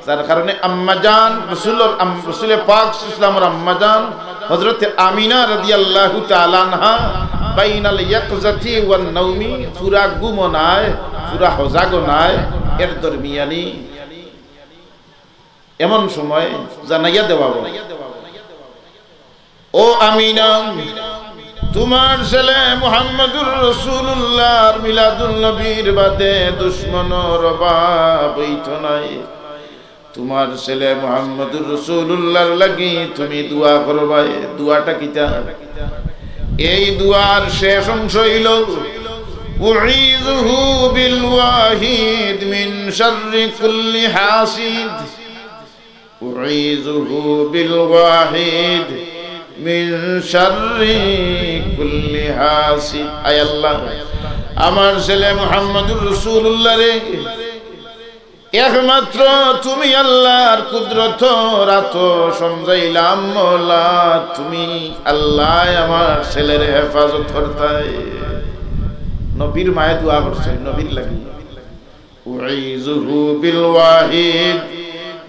যার কারণে আম্মাজান রসুলর আম-, রসুলে পাক সাল্লাল্লাহু আলাইহি ওয়াসাল্লামর আম্মাজান হযরতে আমিনা রাদিয়াল্লাহু তাআলা আনহা বাইনাল ইয়াকজাতি ওয়ান নাওমি, পুরা ঘুমও নায়, পুরা হজাগও নায়, এর দরমিয়ানি এমন সময় জানাইয়া দেওয়া অয়, "ও আমিনা, তুমার ছেলে মুহাম্মদুর রাসূলুল্লাহর মিলাদুন নবীর বাদে দুশমনর অভাব অইতো নায়। তুমার ছেলে মুহাম্মদুর রাসূলুল্লাহর লাগি তুমি দোয়া করবায়।" দোয়াটা কিতা? এই দোয়ার শেষ অংশ অইলো, "উঈযুহু বিল ওয়াহিদ মিন শাররি কুল্লি হাসিদ।" "উঈযুহু বিল ওয়াহিদ মিন শাররি কুল্লি হাসিদ।" আয় আল্লাহ, আমার ছেলে মুহাম্মদুর রাসূলুল্লাহরে একমাত্র তুমি আল্লাহর কুদরতর আতো সমঝাইলাম, মওলা, তুমি আল্লাহ আমার ছেলের হেফাজত করতায়। নবীর মায়ে দোয়া করছে নবীর লাগি। "উঈযুহু বিল ওয়াহিদ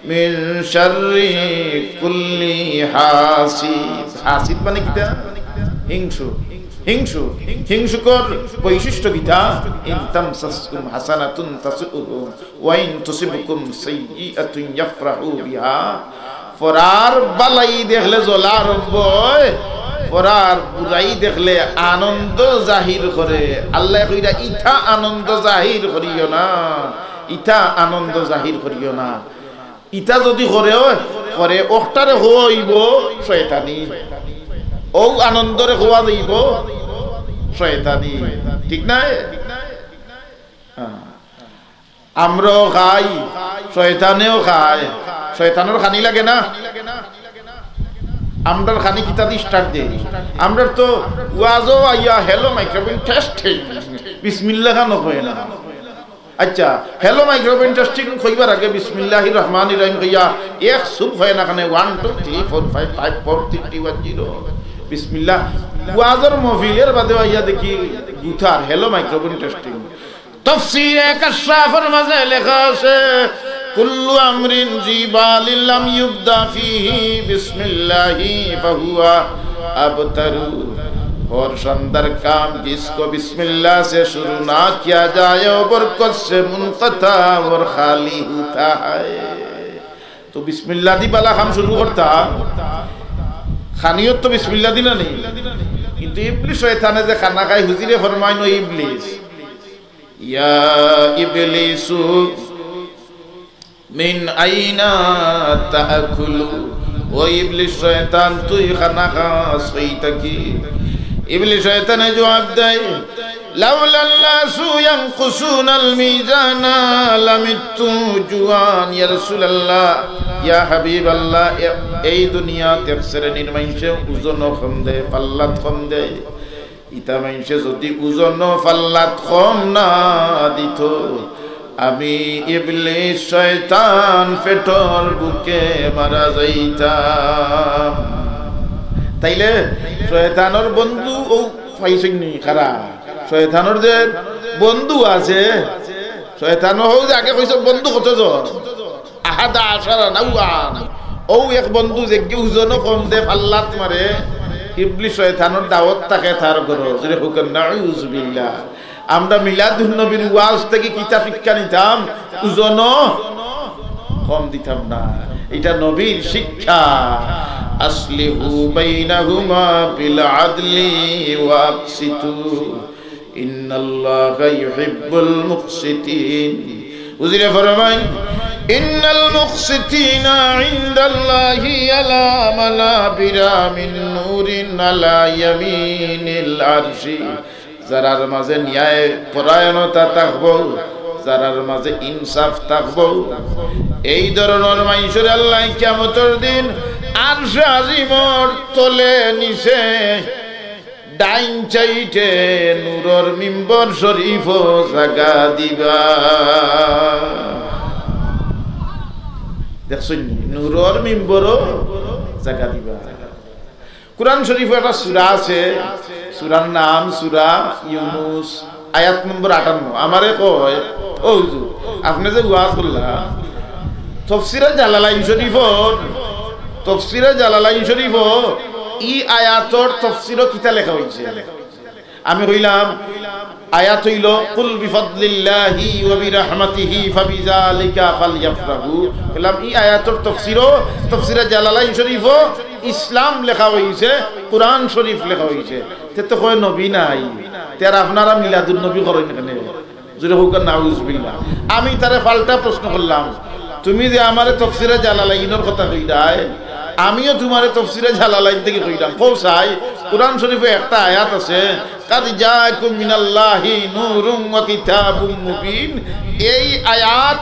মিন শাররি কুল্লি হাসিদ।" হাসিদ মানে কিতা? হিংসুক। হিংসুক। হিংসুকর বৈশিষ্ট্য কিতা? "ইন তামসাসহুম হাসানাতুন তাসুহুম ওয়া ইন তুসিবকুম সাইয়্যিআতুন ইয়াফরাহু বিহা।" পরার বালাই দেখলে জ্বলা আরম্ভ অয়, পরার বুরাই দেখলে আনন্দ জাহির করে। আল্লায় কইরা, "ইতা আনন্দ জাহির করিও না, ইতা আনন্দ জাহির করিও না।" ইতা যুদি করে অয়, পরে অকটারে কওয়া অইবো শয়তানি, অউ আনন্দরে কওয়া যাইবো শয়তানি। ঠিক না? হ্যাঁ। আমরাও খাই, শয়তানেও খায়। শয়তানর খানি লাগে না? আমরার খানি কিতা দি start দেই? আমরার তো ওয়াজও আইয়া hello microphone testing, বিসমিল্লাহ খানও কয় না। আচ্ছা, hello microphone testing কইবার আগে বিসমিল্লাহির রহমানির রহিম কইয়া এক সুপ হয় না খানে, one, two, three, four, five, five, four, three, two, one, zero। বিসমিল্লাহ। ওয়াজর মহফিলর বাদে আইয়া দেখি গুতার hello microphone testing। তফসিরে কাশশাফর মাঝে লেখা আছে, "কুল্লু আমরিন জি বালিন লাম ইউবদা ফিহি বিসমিল্লাহি ফাহুয়া আবতারু।" হর শানদার কাম জিসকো বিসমিল্লাহ সে শুরু না কিয়া যায়, ও বরকত সে মুনকতা অর খালি হোতা হ্যায়। তো বিসমিল্লাহ দি বালা কাম শুরু করতা, খানিও তো বিসমিল্লাহ দি না নি। কিন্তু ইবলিস শয়তানে যে খানা খায়, হুজুরে ফরমাইন, "ও ইবলিস, ইয়া ইবলিসু মিন আইনা তাআকুলু?" ও ইবলিস শয়তান, তুই খানা খাস কই থাকি? ইবলিস শয়তানে জবাব দেয়, লাউলান নাসু ইয়ানকুসুনাল মিজানা লামিতু জুআন। ইয়া রাসূলুল্লাহ, ইয়া হাবিবাল্লাহ, এ-, এই দুনিয়াত এক শ্রেণীর মানষে ওজনো কম দেয়, পাল্লাত কম দেয়। ইতা মানষে যুদি ওজনো পাল্লাত কম না দিত, আমি ইবলিস শয়তান পেটর ভুকে মারা যাইতাম। তাইলে শয়তানর বন্ধু অউ পাইছইন নি কারা? শয়তানর যে বন্ধু আছে, শয়তান অউ যে আগে কইছে বন্ধু কতজন? আহাদা আশারা নাওয়ান। অউ এক বন্ধু যেগিয়ে ওজনো কম দে, পাল্লাত মারে, ইবলিস শয়তানর দাওয়াত থাকে তার ঘরো। জোরে কউক্কা, নাউজুবিল্লাহ। আমরা মিলাদুন নবীর ওয়াজ থাকি কিতা শিক্ষা নিতাম? ওজনো কম দিতাম না। ইটা নবীর শিক্ষা। আসলিহু বাইনাহুমা বিল আদলি ওয়া আকসিতু। ইন্নাল্লাহা ইউহিব্বুল মুকসিতিন। হুজুরে ফরমাইন, ইন্নাল মুকসিতিনা ইনদাল্লাহি আলা মানাবিরা মিন নূরিন আলা ইয়ামিনিল আরশি। যারার মাঝে ন্যায় পরায়ণতা থাকবো, যারার মাঝে ইনসাফ থাকবো, এই ধরনর মানষরে আল্লায় কিয়ামতর দিন আরশে আজিমর তলে নিচে ডাইন সাইডে নূরর মিম্বর শরীফো জাগা দিবা। দেখছইন নি? নূরর মিম্বরো জাগা দিবা। কুরআন শরীফো একটা সূরা আছে, সূরার নাম সূরা ইউনুস, আয়াত নম্বর আটান্ন। আমারে কয়, "ও হুজুর, আপনে যে ওয়াজ করলা, তফসিরে জালালাইন শরীফো, তফসিরে জালালাইন শরীফো ই আয়াতর তফসিরো কিতা লেখা অইছে?" আমি কইলাম, আয়াত অইলো, "কুল বিফাদলিল্লাহি ওয়া বিরাহমাতিহি ফাবিযালিকা ফালইয়াফরাহু।" কইলাম, ই আয়াতর তফসিরো, তফসিরে জালালাইন শরীফো ইসলাম লেখা অইছে, কুরআন শরীফ লেখা অইছে। তে তো কয় নবী নাই, তে আর আপনারা মিলাদুন নবী করইন কেনে? জোরে কউক্কা, নাউজুবিল্লাহ। আমি তারে পাল্টা প্রশ্ন করলাম, "তুমি যে আমারে তফসিরে জালালাইনর কথা কইরায়, আমিও তুমারে তফসিরে জালালাইন থাকি কইরাম।" কও চাই, কুরআন শরীফো একটা আয়াত আছে, "কাদ জাআকুম মিনাল্লাহি নূরুম ওয়া কিতাবুম মুবিন।" এই আয়াত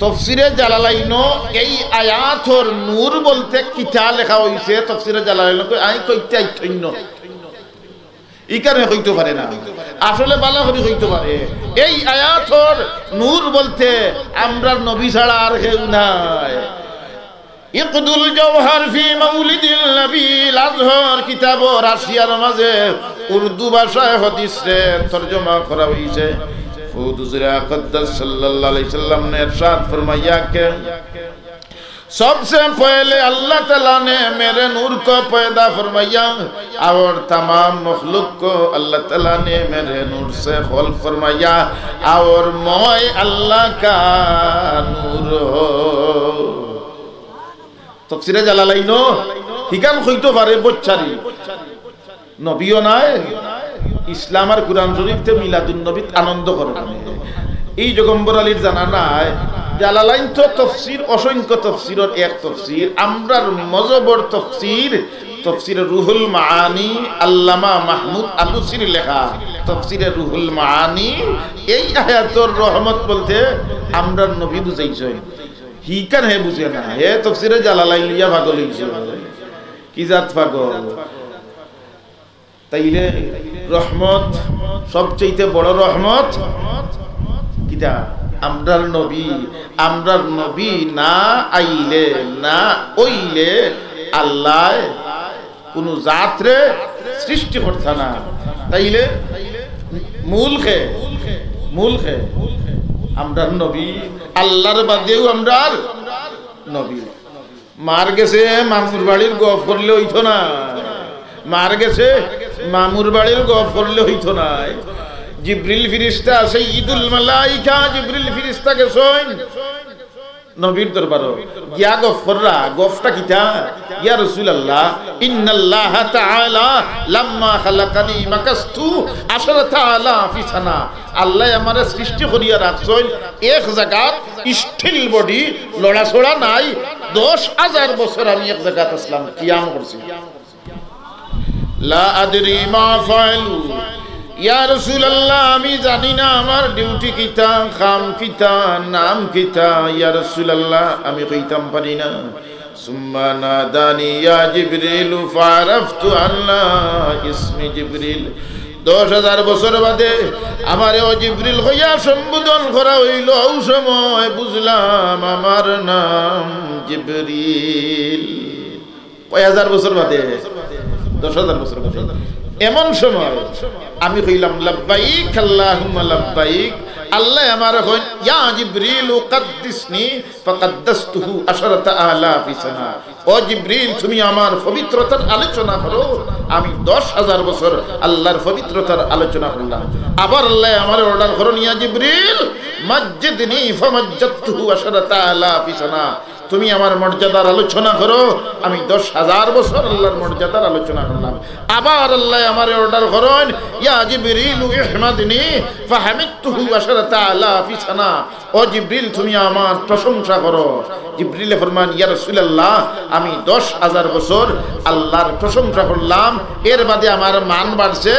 তফসিরে জালালাইনো, এই আয়াতর নূর বলতে কিতা লেখা অইছে? তফসিরে জালালাইনো কই, আমি কইতে আইতইন না। ইখানে কইতো পারে না, আসলে বালা করি কইতো পারে। এই আয়াতর নূর বলতে আমরার নবী ছাড়া আর কেউ নাই। ইকদুল জওহার ফি মাউলিদিল নবীল আজহর কিতাবো রাশিয়ার মাঝে উর্দু ভাষায় হাদিসরে তর্জমা করা অইছে। খুদ হুজুরে আকদাস সাল্লাল্লাহু আলাইহি সাল্লাম নে ইরশাদ ফরমাইয়া কে, सबसे पहले अल्लाह ताला ने मेरे नूर को पैदा फरमाया और तमाम मखलूक को अल्लाह ताला ने मेरे नूर से खल्क फरमाया और मैं अल्लाह का नूर हूँ। তফসিরে জালালাইনো হিখান কইতো পারে বচ্চারি। নবীও নায়, ইসলাম আর কুরআন শরীফ তে মিলাদুন নবীত আনন্দ করে মানে। এই জগম্বর আলীর জানা নাই, জালালাইন তো তফসির, অসংখ্য তফসিরর এক তফসির, আমরার মজহবর তফসির, তফসিরে রুহুল মাআনি, আল্লামা মাহমুদ আলুসির লেখা তফসিরে রুহুল মাআনি। এই আয়াতর রহমত বলতে আমরার নবী বুঝাইছইন, হিখান হে বুঝে না, হে তফসিরে জালালাইন লইয়া পাগল অইছে। কি জাত পাগল? তাইলে রহমত, সবচেয়ে বড় রহমত কিতা? আমরার নবী। আমরার নবী না আইলে, না অইলে আল্লায় কুনু জাতরে সৃষ্টি করতা না। তাইলে মূল কে? মূল কে? আমরার নবী। আল্লার বাদেউ আমরার নবী। মার গেছে মামুর বাড়ির গফ করলে অইতো না, মার গেছে মামুর বাড়ির গফ করলে অইতো না। জিবরিল ফিরিস্তা, সাইয়্যিদুল মালাইকা জিবরিল ফিরিস্তা গেছইন নবীর দরবারো, গিয়া গফ কররা, গফটা কিতা? ইয়া রাসূলুল্লাহ, ইন্নাল্লাহা তাআলা লাম্মা খালাকানি মাকাসতু আশরাতা আলাফি সানা। আল্লায় আমারে সৃষ্টি করিয়া রাখছইন এক জাগাত, still body, লড়াচড়া নাই। দশ হাজার বছর আমি এক জাগাত আছলাম, কিয়াম করছি। লা আদরি মা ফাআলু, ইয়া রাসূলুল্লাহ, আমি জানি না আমার ডিউটি কিতা, কাম কিতা, নাম কিতা। ইয়া রাসূলুল্লাহ, আমি কইতাম পারি না। সুম্মা নাদানি ইয়া জিবরিল ফাআরাফতু আন্না ইসমি জিবরিল। দশ হাজার বছর বাদে আমারে ও জিবরিল কইয়া সম্বোধন করা অইলো, অউ সময় বুঝলাম আমার নাম জিবরিল। কয় হাজার বছর বাদে? দশ হাজার বছর বাদে। এমন সময় আমি কইলাম, "লাব্বাইক আল্লাহুম্মা লাব্বাইক।" আল্লায় আমারে কইন, "ইয়া জিবরিল, কাদ্দিসনি।" ফাকাদ্দাসতুহু আশারাতা আলাফি সানা। ও জিবরিল, তুমি আমার পবিত্রতার আলোচনা করো। আমি দশ হাজার বছর আল্লাহর পবিত্রতার আলোচনা করলাম। আবার আল্লায় আমারে অর্ডার করইন, "ইয়া জিবরিল, মাজ্জিদনি।" ফামাজ্জাদতুহু আশারাতা আলাফি সানা। তুমি আমার মর্যাদার আলোচনা করো। আমি দশ হাজার বছর আল্লাহর মর্যাদার আলোচনা করলাম। আবার আল্লায় আমারে অর্ডার করইন, "ইয়া জিবরিল, ইহমাদনি।" ফাহামিদতুহু আশারাতা আলাফি সানা। ও জিবরিল, তুমি আমার প্রশংসা করো। জিবরিলে ফরমান, "ইয়া রাসূলুল্লাহ, আমি দশ হাজার বছর আল্লাহর প্রশংসা করলাম, এর বাদে আমার মান বাড়ছে।"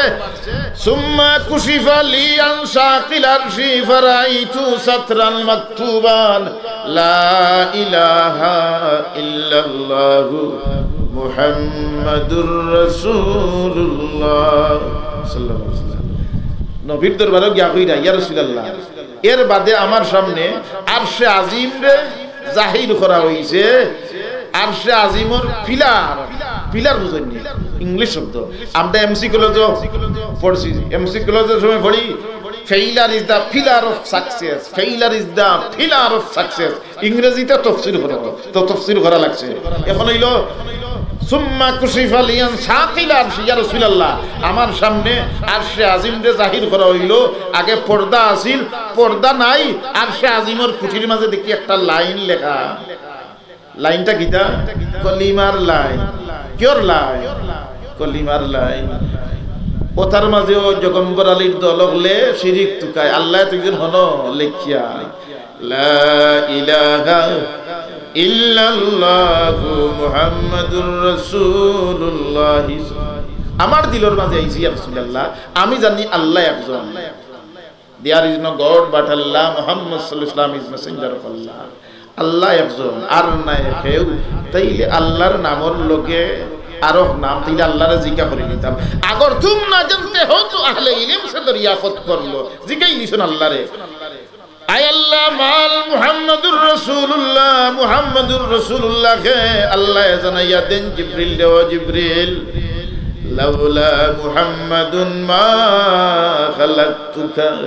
সুম্মা কুশিফা লি আন শাকিল আরশি ফারাইতু সাতরান মাকতুবান, লা ইলাহা ইল্লাল্লাহু মুহাম্মাদুর রাসূলুল্লাহ সাল্লাল্লাহু আলাইহি ওয়াসাল্লাম। নবীর দরবারো গিয়া কইরা, "ইয়া রাসূলুল্লাহ, এর বাদে আমার সামনে আরশে আজিমরে জাহির করা অইছে।" আরশে আজিমর পিলার, পিলার বুঝইন নি? ইংলিশ শব্দ। আমরা এমসি কলেজো পড়ছি, এমসি কলেজর সময় পড়ি, "Failure is the pillar of success, failure is the pillar of success।" ইংরেজিতে তফসির করা, তো তফসির করা লাগছে। এখন অইলো, "সুম্মা কুশিফা লি আন শাকিল আরশি, ইয়া রাসূলুল্লাহ, আমার সামনে আরশে আজিমরে জাহির করা অইলো। আগে পর্দা আছিল, পর্দা নাই, আরশে আজিমর খুঁটির মাঝে দেখি একটা লাইন লেখা।" লাইনটা কিতা? কলিমার লাইন। কিয়র লাইন? কলিমার লাইন। ওটার মাঝেও জগম্বর আলীর দল অকলে শিরিক তুকায়। আল্লায় তো একজন হনো লেখিয়া, "লা ইলাহা ইল্লাল্লাহু মুহাম্মাদুর রাসূলুল্লাহ।" আমার দিলর মাঝে আইছে, ইয়া রাসূলুল্লাহ, আমি জানি আল্লাহ একজন। "There is no God but Allah, Muhammad sallallahu alaihi wasallam is messenger of Allah।" আল্লাহ একজন, আর নাই কেউ। তাইলে আল্লাহর নামর লগে আরক নাম, তাইলে আল্লাহরে জিকা করি নিতাম। "আগর তুম না জানতে হো তো আহলে ইলম সে দরিয়াফত কর লো।" জিকাই নিছইন আল্লাহরে। আয় আল্লাহ, মান মুহাম্মাদুর রাসূলুল্লাহ, মুহাম্মাদুর রাসূলুল্লাহ কে? আল্লায় জানাইয়া দেন জিবরিলরে, "ও জিবরিল, লাউলা মুহাম্মাদুন মা খালাকতুকা।"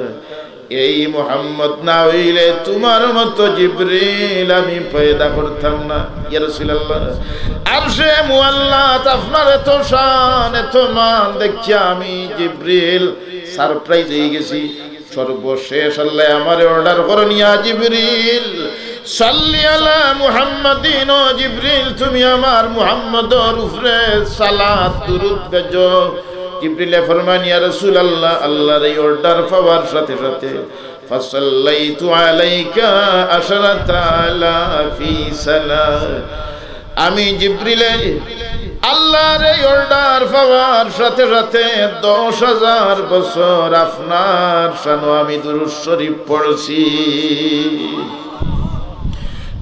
এই মুহাম্মদ না অইলে তুমার মতো জিবরিল আমি পয়দা করতাম না। ইয়া রাসূলুল্লাহ, আরশে মুআল্লাত আপনার এত শান, এত মান, দেখিয়া আমি জিবরিল সারপ্রাইজ অইগেছি। সর্বশেষ আল্লায় আমারে অর্ডার করইন, "ইয়া জিবরিল, সাল্লি আলা মুহাম্মাদিন।" ও জিবরিল, তুমি আমার মুহাম্মদর উপরে সালাত দুরুদ ভেজো। জিবরিলে ফরমাইন, "ইয়া রাসূলুল্লাহ, আল্লাহর এই অর্ডার পাওয়ার সাথে সাথে ফাসাল্লাইতু আলাইকা আশারাতা আলাফি সানা।" আমি জিবরিলে আল্লাহর এই অর্ডার পাওয়ার সাথে সাথে দশ হাজার বছর আপনার শানো আমি দুরূদ শরীফ পড়ছি।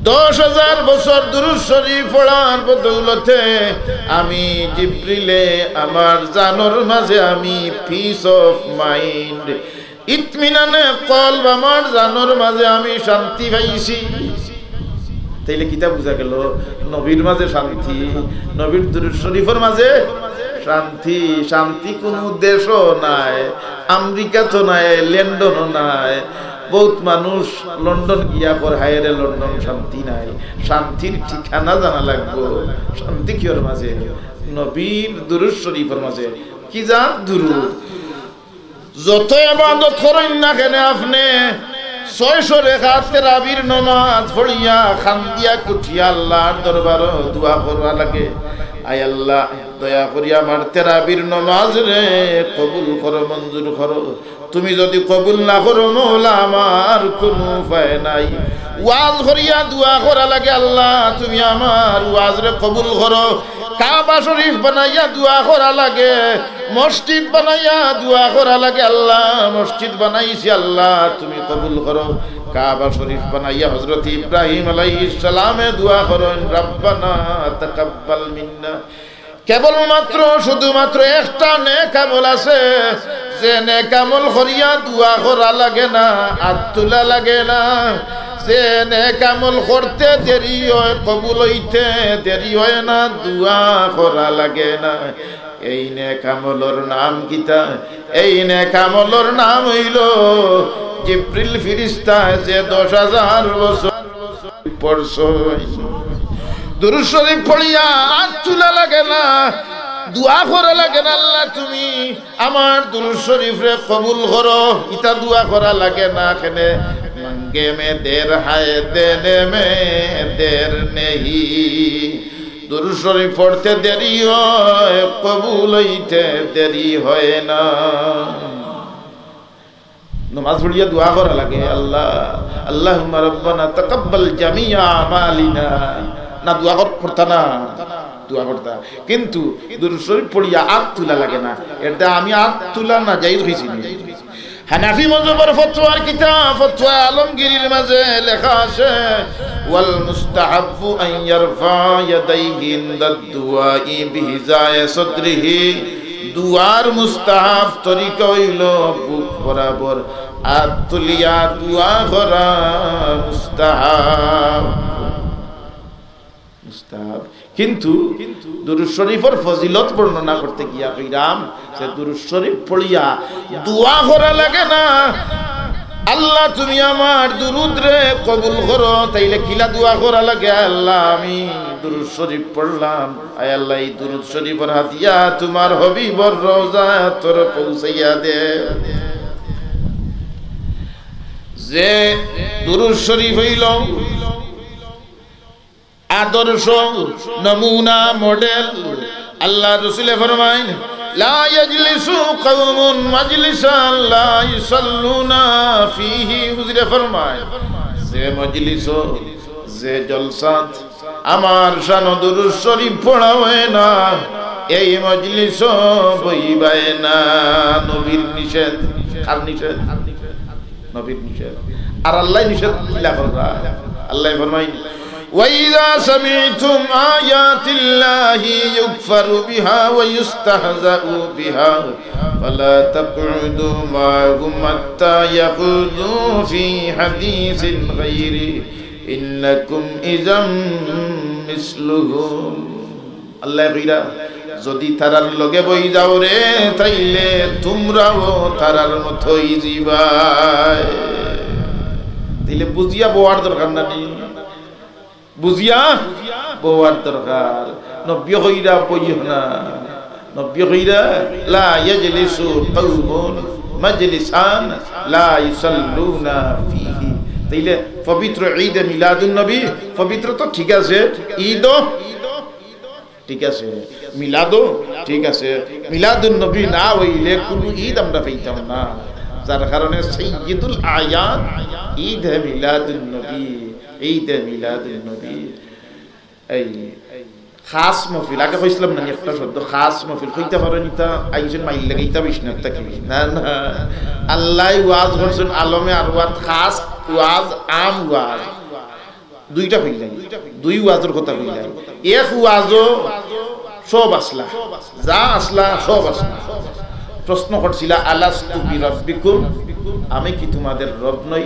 দশ হাজার বছর দুরূদ শরীফ পড়ার বদৌলতে আমি জিবরিলে আমার জানর মাঝে আমি peace of mind, ইতমিনানে কলব, আমার জানর মাঝে আমি শান্তি পাইছি। তাইলে কিতা বুঝা গেল? নবীর মাঝে শান্তি, নবীর দুরূদ শরীফর মাঝে শান্তি। শান্তি কুনু দেশও নাই, আমেরিকাত নাই, লন্ডনও নাই। বহুত মানুষ লন্ডন গিয়া কর, "হায়রে লন্ডন শান্তি নাই।" শান্তির ঠিকানা জানা লাগবো। শান্তি কিয়র মাঝে? নবীর দুরূদ শরীফর মাঝে। কি জাত দুরূদ? যত ইবাদত করইন না কেনে আপনে, ছয়শো রেকাত তেরাবির নমাজ পড়িয়া, কান্দিয়া কুটিয়া আল্লাহর দরবারো দোয়া করা লাগে, "আয় আল্লাহ, দয়া করি আমার তেরাবির নমাজরে কবুল করো, মঞ্জুর করো। তুমি যদি কবুল না করো মওলা, আমার কুনু উপায় নাই।" ওয়াজ করিয়া দোয়া করা লাগে, "আল্লাহ, তুমি আমার ওয়াজরে কবুল করো।" কাবা শরীফ বানাইয়া দোয়া করা লাগে, মসজিদ বানাইয়া দোয়া করা লাগে, "আল্লাহ, মসজিদ বানাইছি, আল্লাহ, তুমি কবুল করো।" কাবা শরীফ বানাইয়া হযরত ইব্রাহিম আলাইহিস সালামে দোয়া করইন, "রাব্বানা তাকাব্বাল মিন্না।" কেবলমাত্র, শুধুমাত্র একটা নেক আমল আছে, যে নেক আমল করিয়া দোয়া করা লাগে না, আত তুলা লাগে না, যে নেক আমল করতে দেরি হয়, কবুল হইতে দেরি হয় না, দোয়া করা লাগে না। এই নেক আমলর নাম কিতা? এই নেক আমলর নাম হইল জিব্রিল ফিরিস্তা, যে দশ হাজার বছর পড়ছইন। দুরূদ শরীফ পড়িয়া আত তুলা লাগে না, দোয়া করা লাগে না, "আল্লাহ, তুমি আমার দুরূদ শরীফরে কবুল করো।" ইতা দোয়া করা লাগে না। কেনে? "মাঙ্গে মে দের হায়, দেনে মে দের নেহি।" দুরূদ শরীফ পড়তে দেরি হয়, কবুল হইতে দেরি হয় না। নমাজ পড়িয়া দোয়া করা লাগে, "আল্লাহ, আল্লাহুম্মা রাব্বানা তাকাব্বাল জামিয়া আমালিনা।" না, দোয়া কর-, করতা না, দোয়া করতা। কিন্তু দুরূদ শরীফ পড়িয়া আত তুলা লাগে না। এরদায় আমি আত তুলা না জায়েজ কইছি নি? হানাফি মজহবর ফতোয়ার কিতাব ফতোয়া আলমগীরির মাঝে লেখা আছে, "ওয়াল মুস্তাহাব্বু আন ইয়ারফা ইয়াদাইহি ইনদাদ দুআই বিহিজায়ে সাদরিহি।" দোয়ার মুস্তাহাব তরিকা হইল বুক বরাবর আত তুলিয়া দোয়া করা মুস্তাহাব। মুস্তাহাব। কিন্তু দুরূদ শরীফর ফজিলত বর্ণনা করতে গিয়া কইরাম যে দুরূদ শরীফ পড়িয়া দোয়া করা লাগে না, "আল্লাহ, তুমি আমার দুরূদরে কবুল করো।" তাইলে কিলা দোয়া করা লাগে? "আল্লাহ, আমি দুরূদ শরীফ পড়লাম, আয় আল্লাহ, এই দুরূদ শরীফর হাদিয়া তোমার হাবিবর রওজাত পৌঁছাইয়া দে।" যে দুরূদ শরীফ হইল আদর্শ, নমুনা, মডেল। আল্লাহর রসুলে ফরমাইন, "লা ইয়াজলিসু কওমুন মাজলিসান লা ইউসাল্লুনা ফীহি।" হুজুরে ফরমাইন, যে মজলিসো, যে জলসাত আমার শানো দুরূদ শরীফ পড়া হয় না, এই মজলিসো বইবায় না। নবীর নিষেধ। কার নিষেধ? নবীর নিষেধ। আর আল্লাহ নিষেধ কিলা কররা? আল্লাহ ফরমাইন, "ওয়া ইযা সামি'তুম আয়াতিল্লাহি ইউকফারু বিহা ওয়া ইউস্তাহজাউ বিহা ফালা তাকউদু মা'আহুম হাত্তা ইয়াখুযু ফী হাদীসিন গায়রিহি ইন্নাকুম ইযাম মিসলুহুম।" আল্লাহ কইরা, "যদি তারার লগে বই যাও রে, তাইলে তুমরাও তারার মতো অই যিবায়।" তাইলে বুঝিয়া বওয়ার দরকার না নি? বুঝিয়া বওয়ার দরকার। নবী কইরা বইও না। নবী কইরা, "লা ইয়াজলিসু কওমুন মাজলিসান লা ইউসাল্লুনা ফীহি।" তাইলে পবিত্র ঈদে মিলাদুন নবী, পবিত্র তো ঠিক আছে, ঈদও ঠিক আছে, মিলাদও ঠিক আছে, মিলাদুন নবী না অইলে কুনু ঈদ আমরা পাইতাম না। যার কারণে সাইয়্যিদুল আয়াদ ঈদ হে মিলাদুন নবী, ঈদ হে মিলাদুন নবী। এই খাস মহফিল, আগে কইছিলাম না একটা শব্দ, খাস মহফিল কইতা পারইন ইতা, আইছইন মাইর লাগাইতা বিছনাত থাকি। না, না, আল্লায় ওয়াজ করছইন আলমে আরওয়াত, খাস ওয়াজ, আম ওয়াজ। দুইটা কইলাই, দুই ওয়াজর কথা কইলাই। এক ওয়াজো সব আছলা, যা আছলা সব আছলা। প্রশ্ন করছিলা, "আলাস্তু বিরাব্বিকুম, আমি কি তোমাদের রব নই?"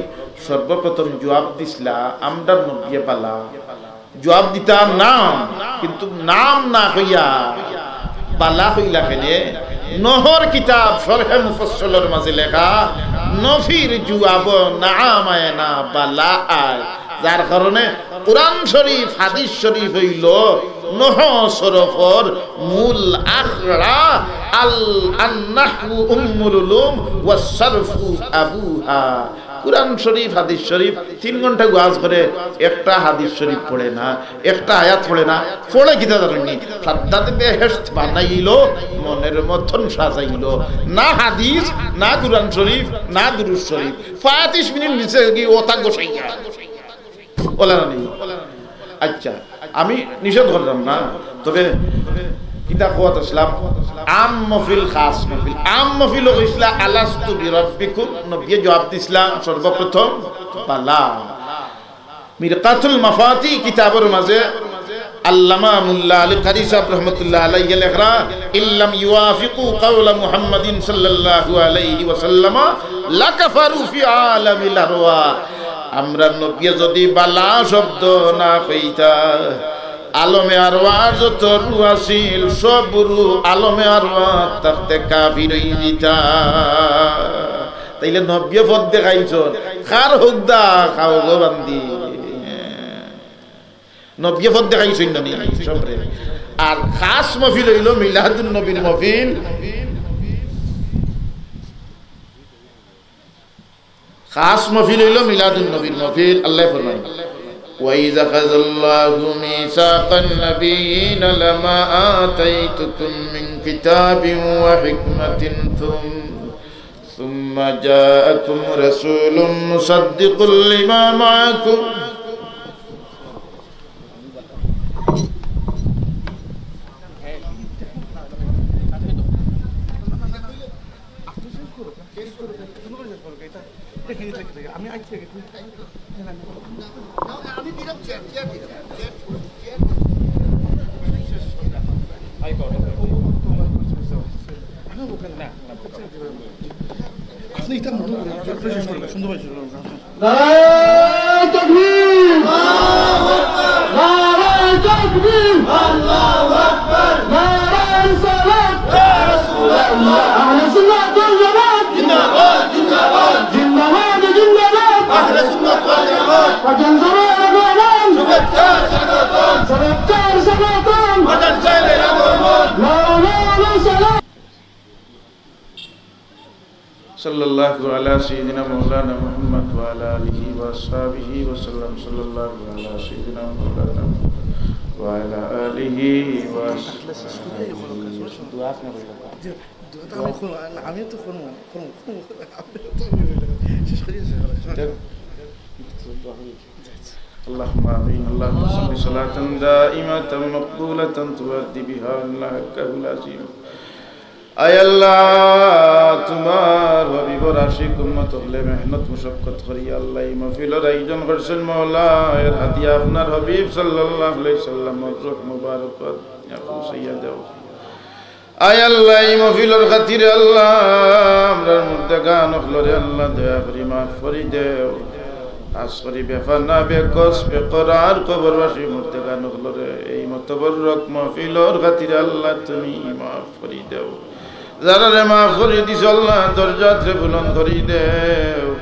সর্বপ্রথম জুয়াব দিছলা, "আমরার নবিয়ে বালা।" জুয়াব দিতা নাম, কিন্তু নাম না কইয়া বালা কইলা কেনে? নহর কিতাব শরহে মুফাসসলর মাঝে লেখা, নফির জুয়াব নাম আয় না, বালা আয়। যার কারণে কোরআন শরীফ, হাদিস শরীফ অইল নহ শরফর মূল আখড়া। আল, আন নাহউ উম্মুল উলুম ওয়াস সরফু আবুহা। কোরআন শরীফ, হাদিস শরীফ, তিন ঘন্টা ওয়াজ করে, একটা হাদিস শরীফ পড়ে না, একটা আয়াত পড়ে না, পড়ে কিতা জানইন নি? সাদ্দাতে বেহেশত বানাইল, মনের মতন সাজাইল। না হাদিস, না কোরআন শরীফ, না দুরূদ শরীফ। পঁয়ত্রিশ মিনিট নিচে গিয়া ওতা গোসাইয়া। ওলা না নি? আচ্ছা, আমি নিষেধ করলাম না, তবে কিতা কওয়াত আছলাম? আম মহফিল, খাস মহফিল। আম মহফিল অইছলা, "আলাস্তু বিরাব্বিকুম?" নবিয়ে জবাব দিছলা সর্বপ্রথম, "বালা।" মিরকাতুল মাফাতিহ কিতাবর মাঝে আল্লামা মুল্লা আলী কারি সাহেব রহমতুল্লাহ আলাইহি লেখরা, "ইল্লাম ইউয়াফিকু কাওলা মুহাম্মাদিন সাল্লাল্লাহু আলাইহি ওয়াসাল্লাম লাকাফারু ফি আলামিল আরওয়াহ।" আমরার নবিয়ে যুদি বালা শব্দ না কইতা, আলমে আরওয়াহর যত রুহ আছিল, সব রুহ আলমে আরওয়াহ থাকতে কাফির অইযিতা। তাইলে নবিয়ে পথ দেখাইছইন, কার হকদার, খাও গো বান্দি। নবিয়ে পথ দেখাইছইন না নি সবরে। আর খাস মহফিল অইলো মিলাদুন নবীর মহফিল। খাস মহফিল অইলো মিলাদুন নবীর মহফিল। আল্লায় ফরমাইন, "ওয়া ইযা আখাযাল্লাহু মিসাকান নাবিয়্যিনা লামা আতাইতুকুম মিন কিতাবিন ওয়া হিকমাতিন সুম-, সুম্মা জাআকুম রাসূলুম মুসাদ্দিকুল লিমা মাআকুম।" আপনি এটা মনে করেন, শেষ করে সুন্দর করে। নারায়ে তাকবীর! নারায়ে তাকবীর! নারায়ে রিসালাত! আহলে সুন্নাত ওয়াল জামাত! জিন্দাবাদ, জিন্দাবাদ! জিন্দাবাদ, জিন্দাবাদ! আহলে সুন্নাত ওয়াল জামাত! পাঠান জমির আগমন! শুভেচ্ছা স্বাগতম! শুভেচ্ছা স্বাগতম! পাঠান সাহেবের আগমন! নারায়ে রিসালাত! সাল্লাল্লাহু আলা সাইয়্যিদিনা মাওলানা মুহাম্মদ ওয়া আলা আলিহি ওয়া আসহাবিহি ওয়া সাল্লাম। সাল্লাল্লাহু আলা সাইয়্যিদিনা মাওলানা মুহাম্মদ ওয়া আলা আলিহি ওয়া আসহাবিহি। দোয়া আপনি করবেন। দোয়া তো আমি করবো, আমি তো করবো, করবো, করবো। শেষ করি, শেষ করি। اللهم آمين. اللهم صل صلاة دائمة مقبولة تؤدي بها عنا حقه العظيم. আয় আল্লাহ, তুমার হাবিবর আশিক উম্মত অকলে মেহনত মুশাক্কত করি আল্লাহ এই মাহফিলর আয়োজন করছইন। মওলা, এর হাদিয়া আপনার হাবিব সাল্লাল্লাহু আলাইহি সাল্লামর রূহ মুবারকত পৌঁছাইয়া দেও। আয় আল্লাহ, এই মাহফিলর খাতিরে আল্লাহ, আমরার মুর্দেগান অকলরে আল্লাহ দয়া করি মাফ করি দেও। খাস করি বেফানা, বেকস, বেকরার কবরবাসী মুর্দেগান অকলরে এই মুতাবাররক মাহফিলর খাতিরে আল্লাহ তুমি মাফ করি দেও। যারারে মাফ করি দিছো আল্লাহ, দরজাতরে বুলন্দ করি দেও।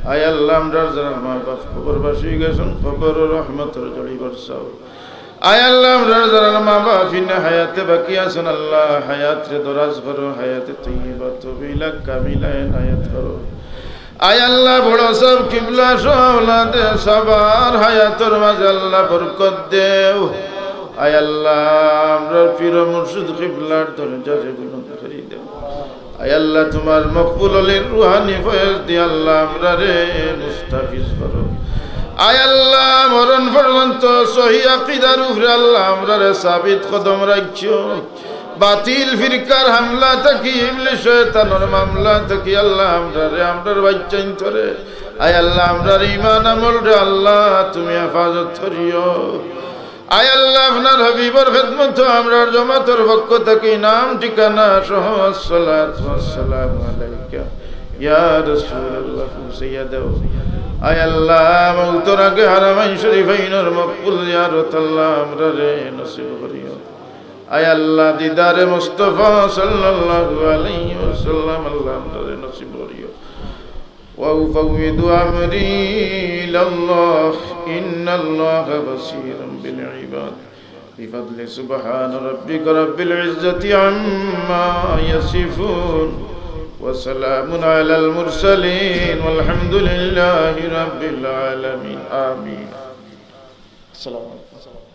আয় আল্লাহ, আমরার যারা মা বাপ কবরবাসী গেছইন, কবরো রহমতর ঝড়ি বরসাও। আয় আল্লাহ, আমরার যারা মা বাপ ইনো হায়াতে বাকি আছইন, আল্লাহ, হায়াতরে দরাজ করো, হায়াতে তৈয়বা তবিলা কামিলা এনায়েত করো। আয় আল্লাহ, বড় সাব কিবলা সহ আওলাদে সাবার হায়াতর মাঝে আল্লাহ বরকত দেও। আয় আল্লাহ, আমরার পীর মুর্শিদ কিবলার দরজারে বুলন্দ করি দেও। আয় আল্লাহ, তুমার মকবুল অলির রুহানি ফয়েজ দি আল্লাহ আমরারে মুস্তাফিজ করো। আয় আল্লাহ, মরণ পর্যন্ত সহি আকিদার উপরে আল্লাহ আমরারে সাবিত কদম রাখিও। বাতিল ফিরকার হামলা থাকি, ইবলিস শয়তানর মামলা থাকি আল্লাহ আমরারে, আমরার বাচ্চাইন্তরে, আয় আল্লাহ, আমরার ইমান আমলরে আল্লাহ তুমি হেফাজত করিও। আয় আল্লাহ, আপনার হাবিবর খেদমতো আমরার জমাতর পক্ষ থাকি নাম ঠিকানা সহ আসসালাতু ওয়াসসালামু আলাইকা ইয়া রাসূলুল্লাহ পৌঁছাইয়া দেও। আয় আল্লাহ, মউতর আগে হারামাইন শরীফাইনর মকবুল জিয়ারত আল্লাহ আমরারে নসিব করিও। আয় আল্লাহ, দিদারে মুস্তাফা সাল্লাল্লাহু আলাইহি ওয়াসাল্লাম আল্লাহ আমরারে নসিব করিও। وأفوض أمري إلى الله، إن الله بصير بالعباد. بفضل سبحان ربك رب العزة عما يصفون، وسلام على المرسلين، والحمد لله رب العالمين. آمين. السلام عليكم.